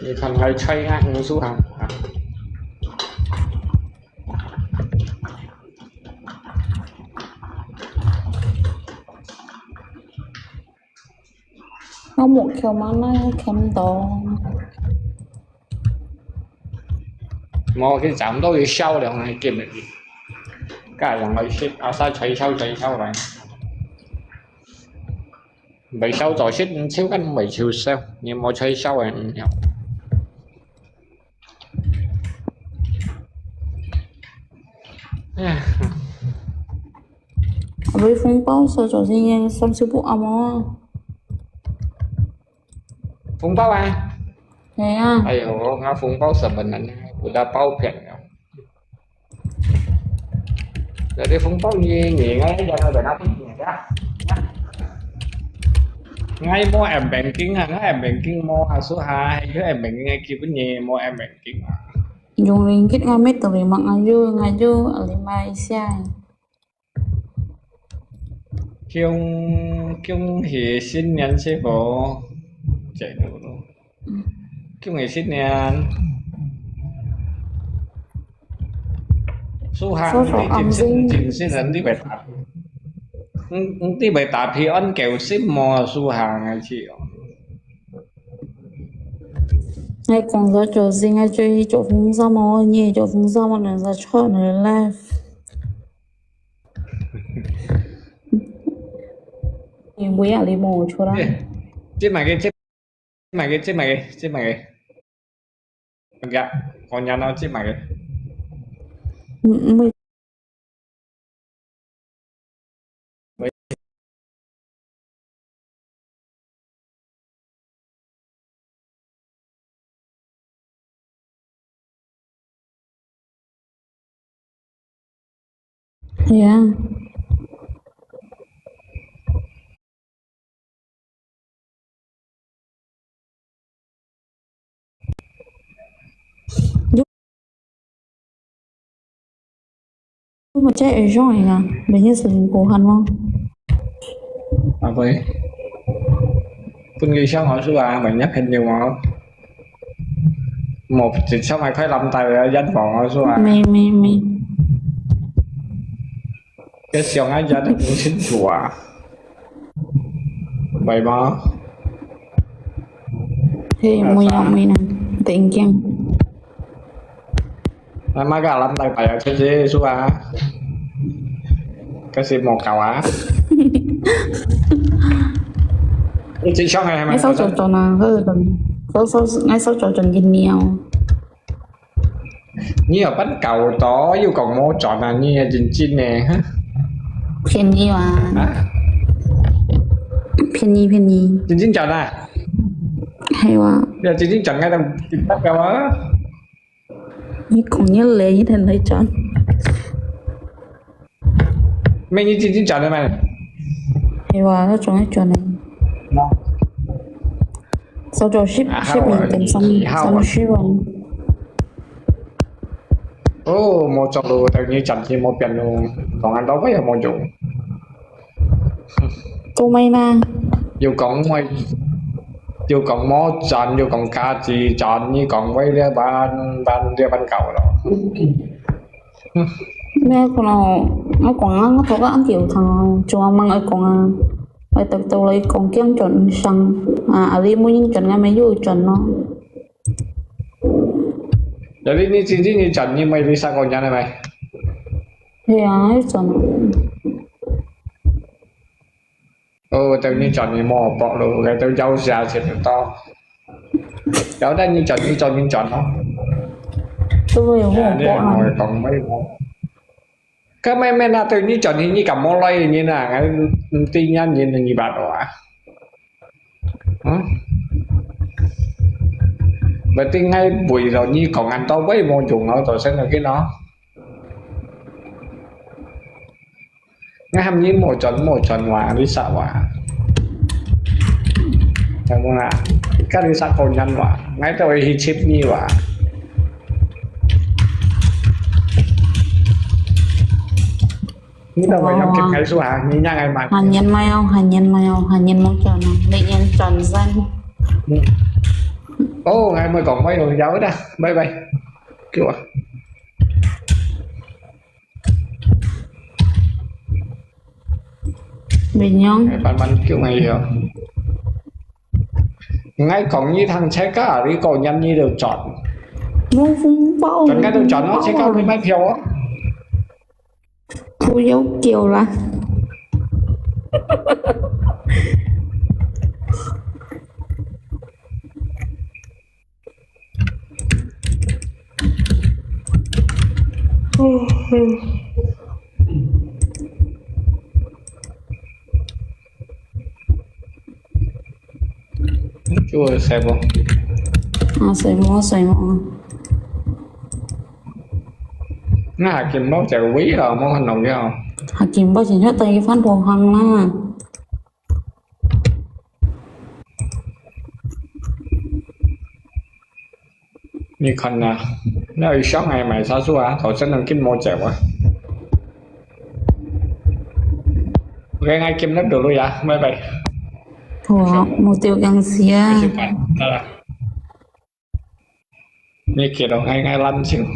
你看𠊎菜啊，你收下啊。我目標嘛，那看到。無，佢差毋多要燒了，𠊎見了佢。家人來食，啊，晒吹燒，吹燒來。 袂燒就食，毋燒，根本袂燒燒，你無吹燒个，嗯，唉。Abis紅包收咗先，三十步啊嘛。紅包啊？係啊。哎喲，𠊎紅包十蚊銀，我都包騙了。 Jadi紅包你，你，𠊎，𠊎，𠊎，𠊎，𠊎無M banking啊，𠊎M banking無啊，所以哈，佢M banking个基本你無M banking啊。Yung ringgit nga may terima ngayon, ngayon, lima Malaysia. 恭，恭喜新年，師傅。這个咯。恭喜新年。蘇涵，你真識，真識人，你會打，你，你會打屁安狗心無？蘇涵，哎，去哦。哎，講到酒精，哎，就去做風扇嘛，你也做風扇嘛，人家穿你的life。 你不要你摸出来。這買个，這買个，這買个，這買个。呀，我娘呢，這買个。嗯，嗯，係啊。Macam orang ya, banyak selingkuhan mo. Apa? Pun kisah masuk ah, banyak kan dia mau. Mau cicak mai kai lam tai ya, yan mau masuk ah. 没没没。 Cái siêu ngã giá được cũng xin chùa. Vậy mà. Thế mùi nhọc mùi nè, tỉnh kiêng. Nãy mà gà lắm tay phải chứ chứ xua à. Cái gì màu cào á. Cái chỉ xong ngày hai mươi. Ngay sau trò trò nè, hơi đừng. Sau sau ngay sau trò trò nhìn nhiều. 你又摎𠊎搞到又講無賺啊，你也認真呢，哈？便宜哇，啊？便宜便宜，認真賺啊？係哇，你也認真賺，𠊎等得到啊？你講你來，你等來賺。咩，你認真賺个咩？係哇，該種愛賺个。少做十十零點三三十萬。哦，無做咯，等於賺錢無變咯，當然老闆也無用。做咩呢？又講我，又講無賺，又講價值賺，你講為了辦辦了辦搞咯。 咩可能，我講啊，我頭先恁久聽啊，做阿嬤愛講啊，愛得到來講驚轉生啊，啊你每日轉啊，咪又轉咯。Jadi你真正你轉，你咪你三個人係咪？係啊，愛轉啊。 哦，等你轉你無博咯，該都有時間先到。有得你轉，你轉，你轉咯。都會有無博啊？我講咩無？該咩咩那對你轉你，你敢無來你那？𠊎毋知人人你八卦啊？嗯？Berarti𠊎為了你講恁多，𠊎無用啊，做生意咯。 𠊎喊你莫轉莫轉哇，你啥哇？聽無啦？該你啥好人哇？𠊎都會去接你哇？你都會用接𠊎數啊？你讓𠊎買。下年買哦，下年買哦，下年莫轉哦，明年轉先。嗯。哦，𠊎莫講，我有有的，拜拜。給我。 Bình Nhung. Ai pan man kiu ngai yo. Ngai kong ni thang chai ka, ri ko nyan ni lo chọn. Mông phung bao. Chọn ngai lo chọn no, chai ka ri mai phiêu. Thu dấu kiều là. Chú ơi, xem không? À, xem không, xem không? Nó hạt kim báu chạy quỷ rồi, món hành động kia không? Hạt kim báu chỉ nhớ tay cái phán bồ hăng na. Nikon na, na isang ay may sasua, tao sa nang kin mo chewa. Okay, ngai kim na dulu ya, bye bye. Wow, mục tiêu gần xía. Bye bye. Tara. Ni kiro ngai ngai lan sing.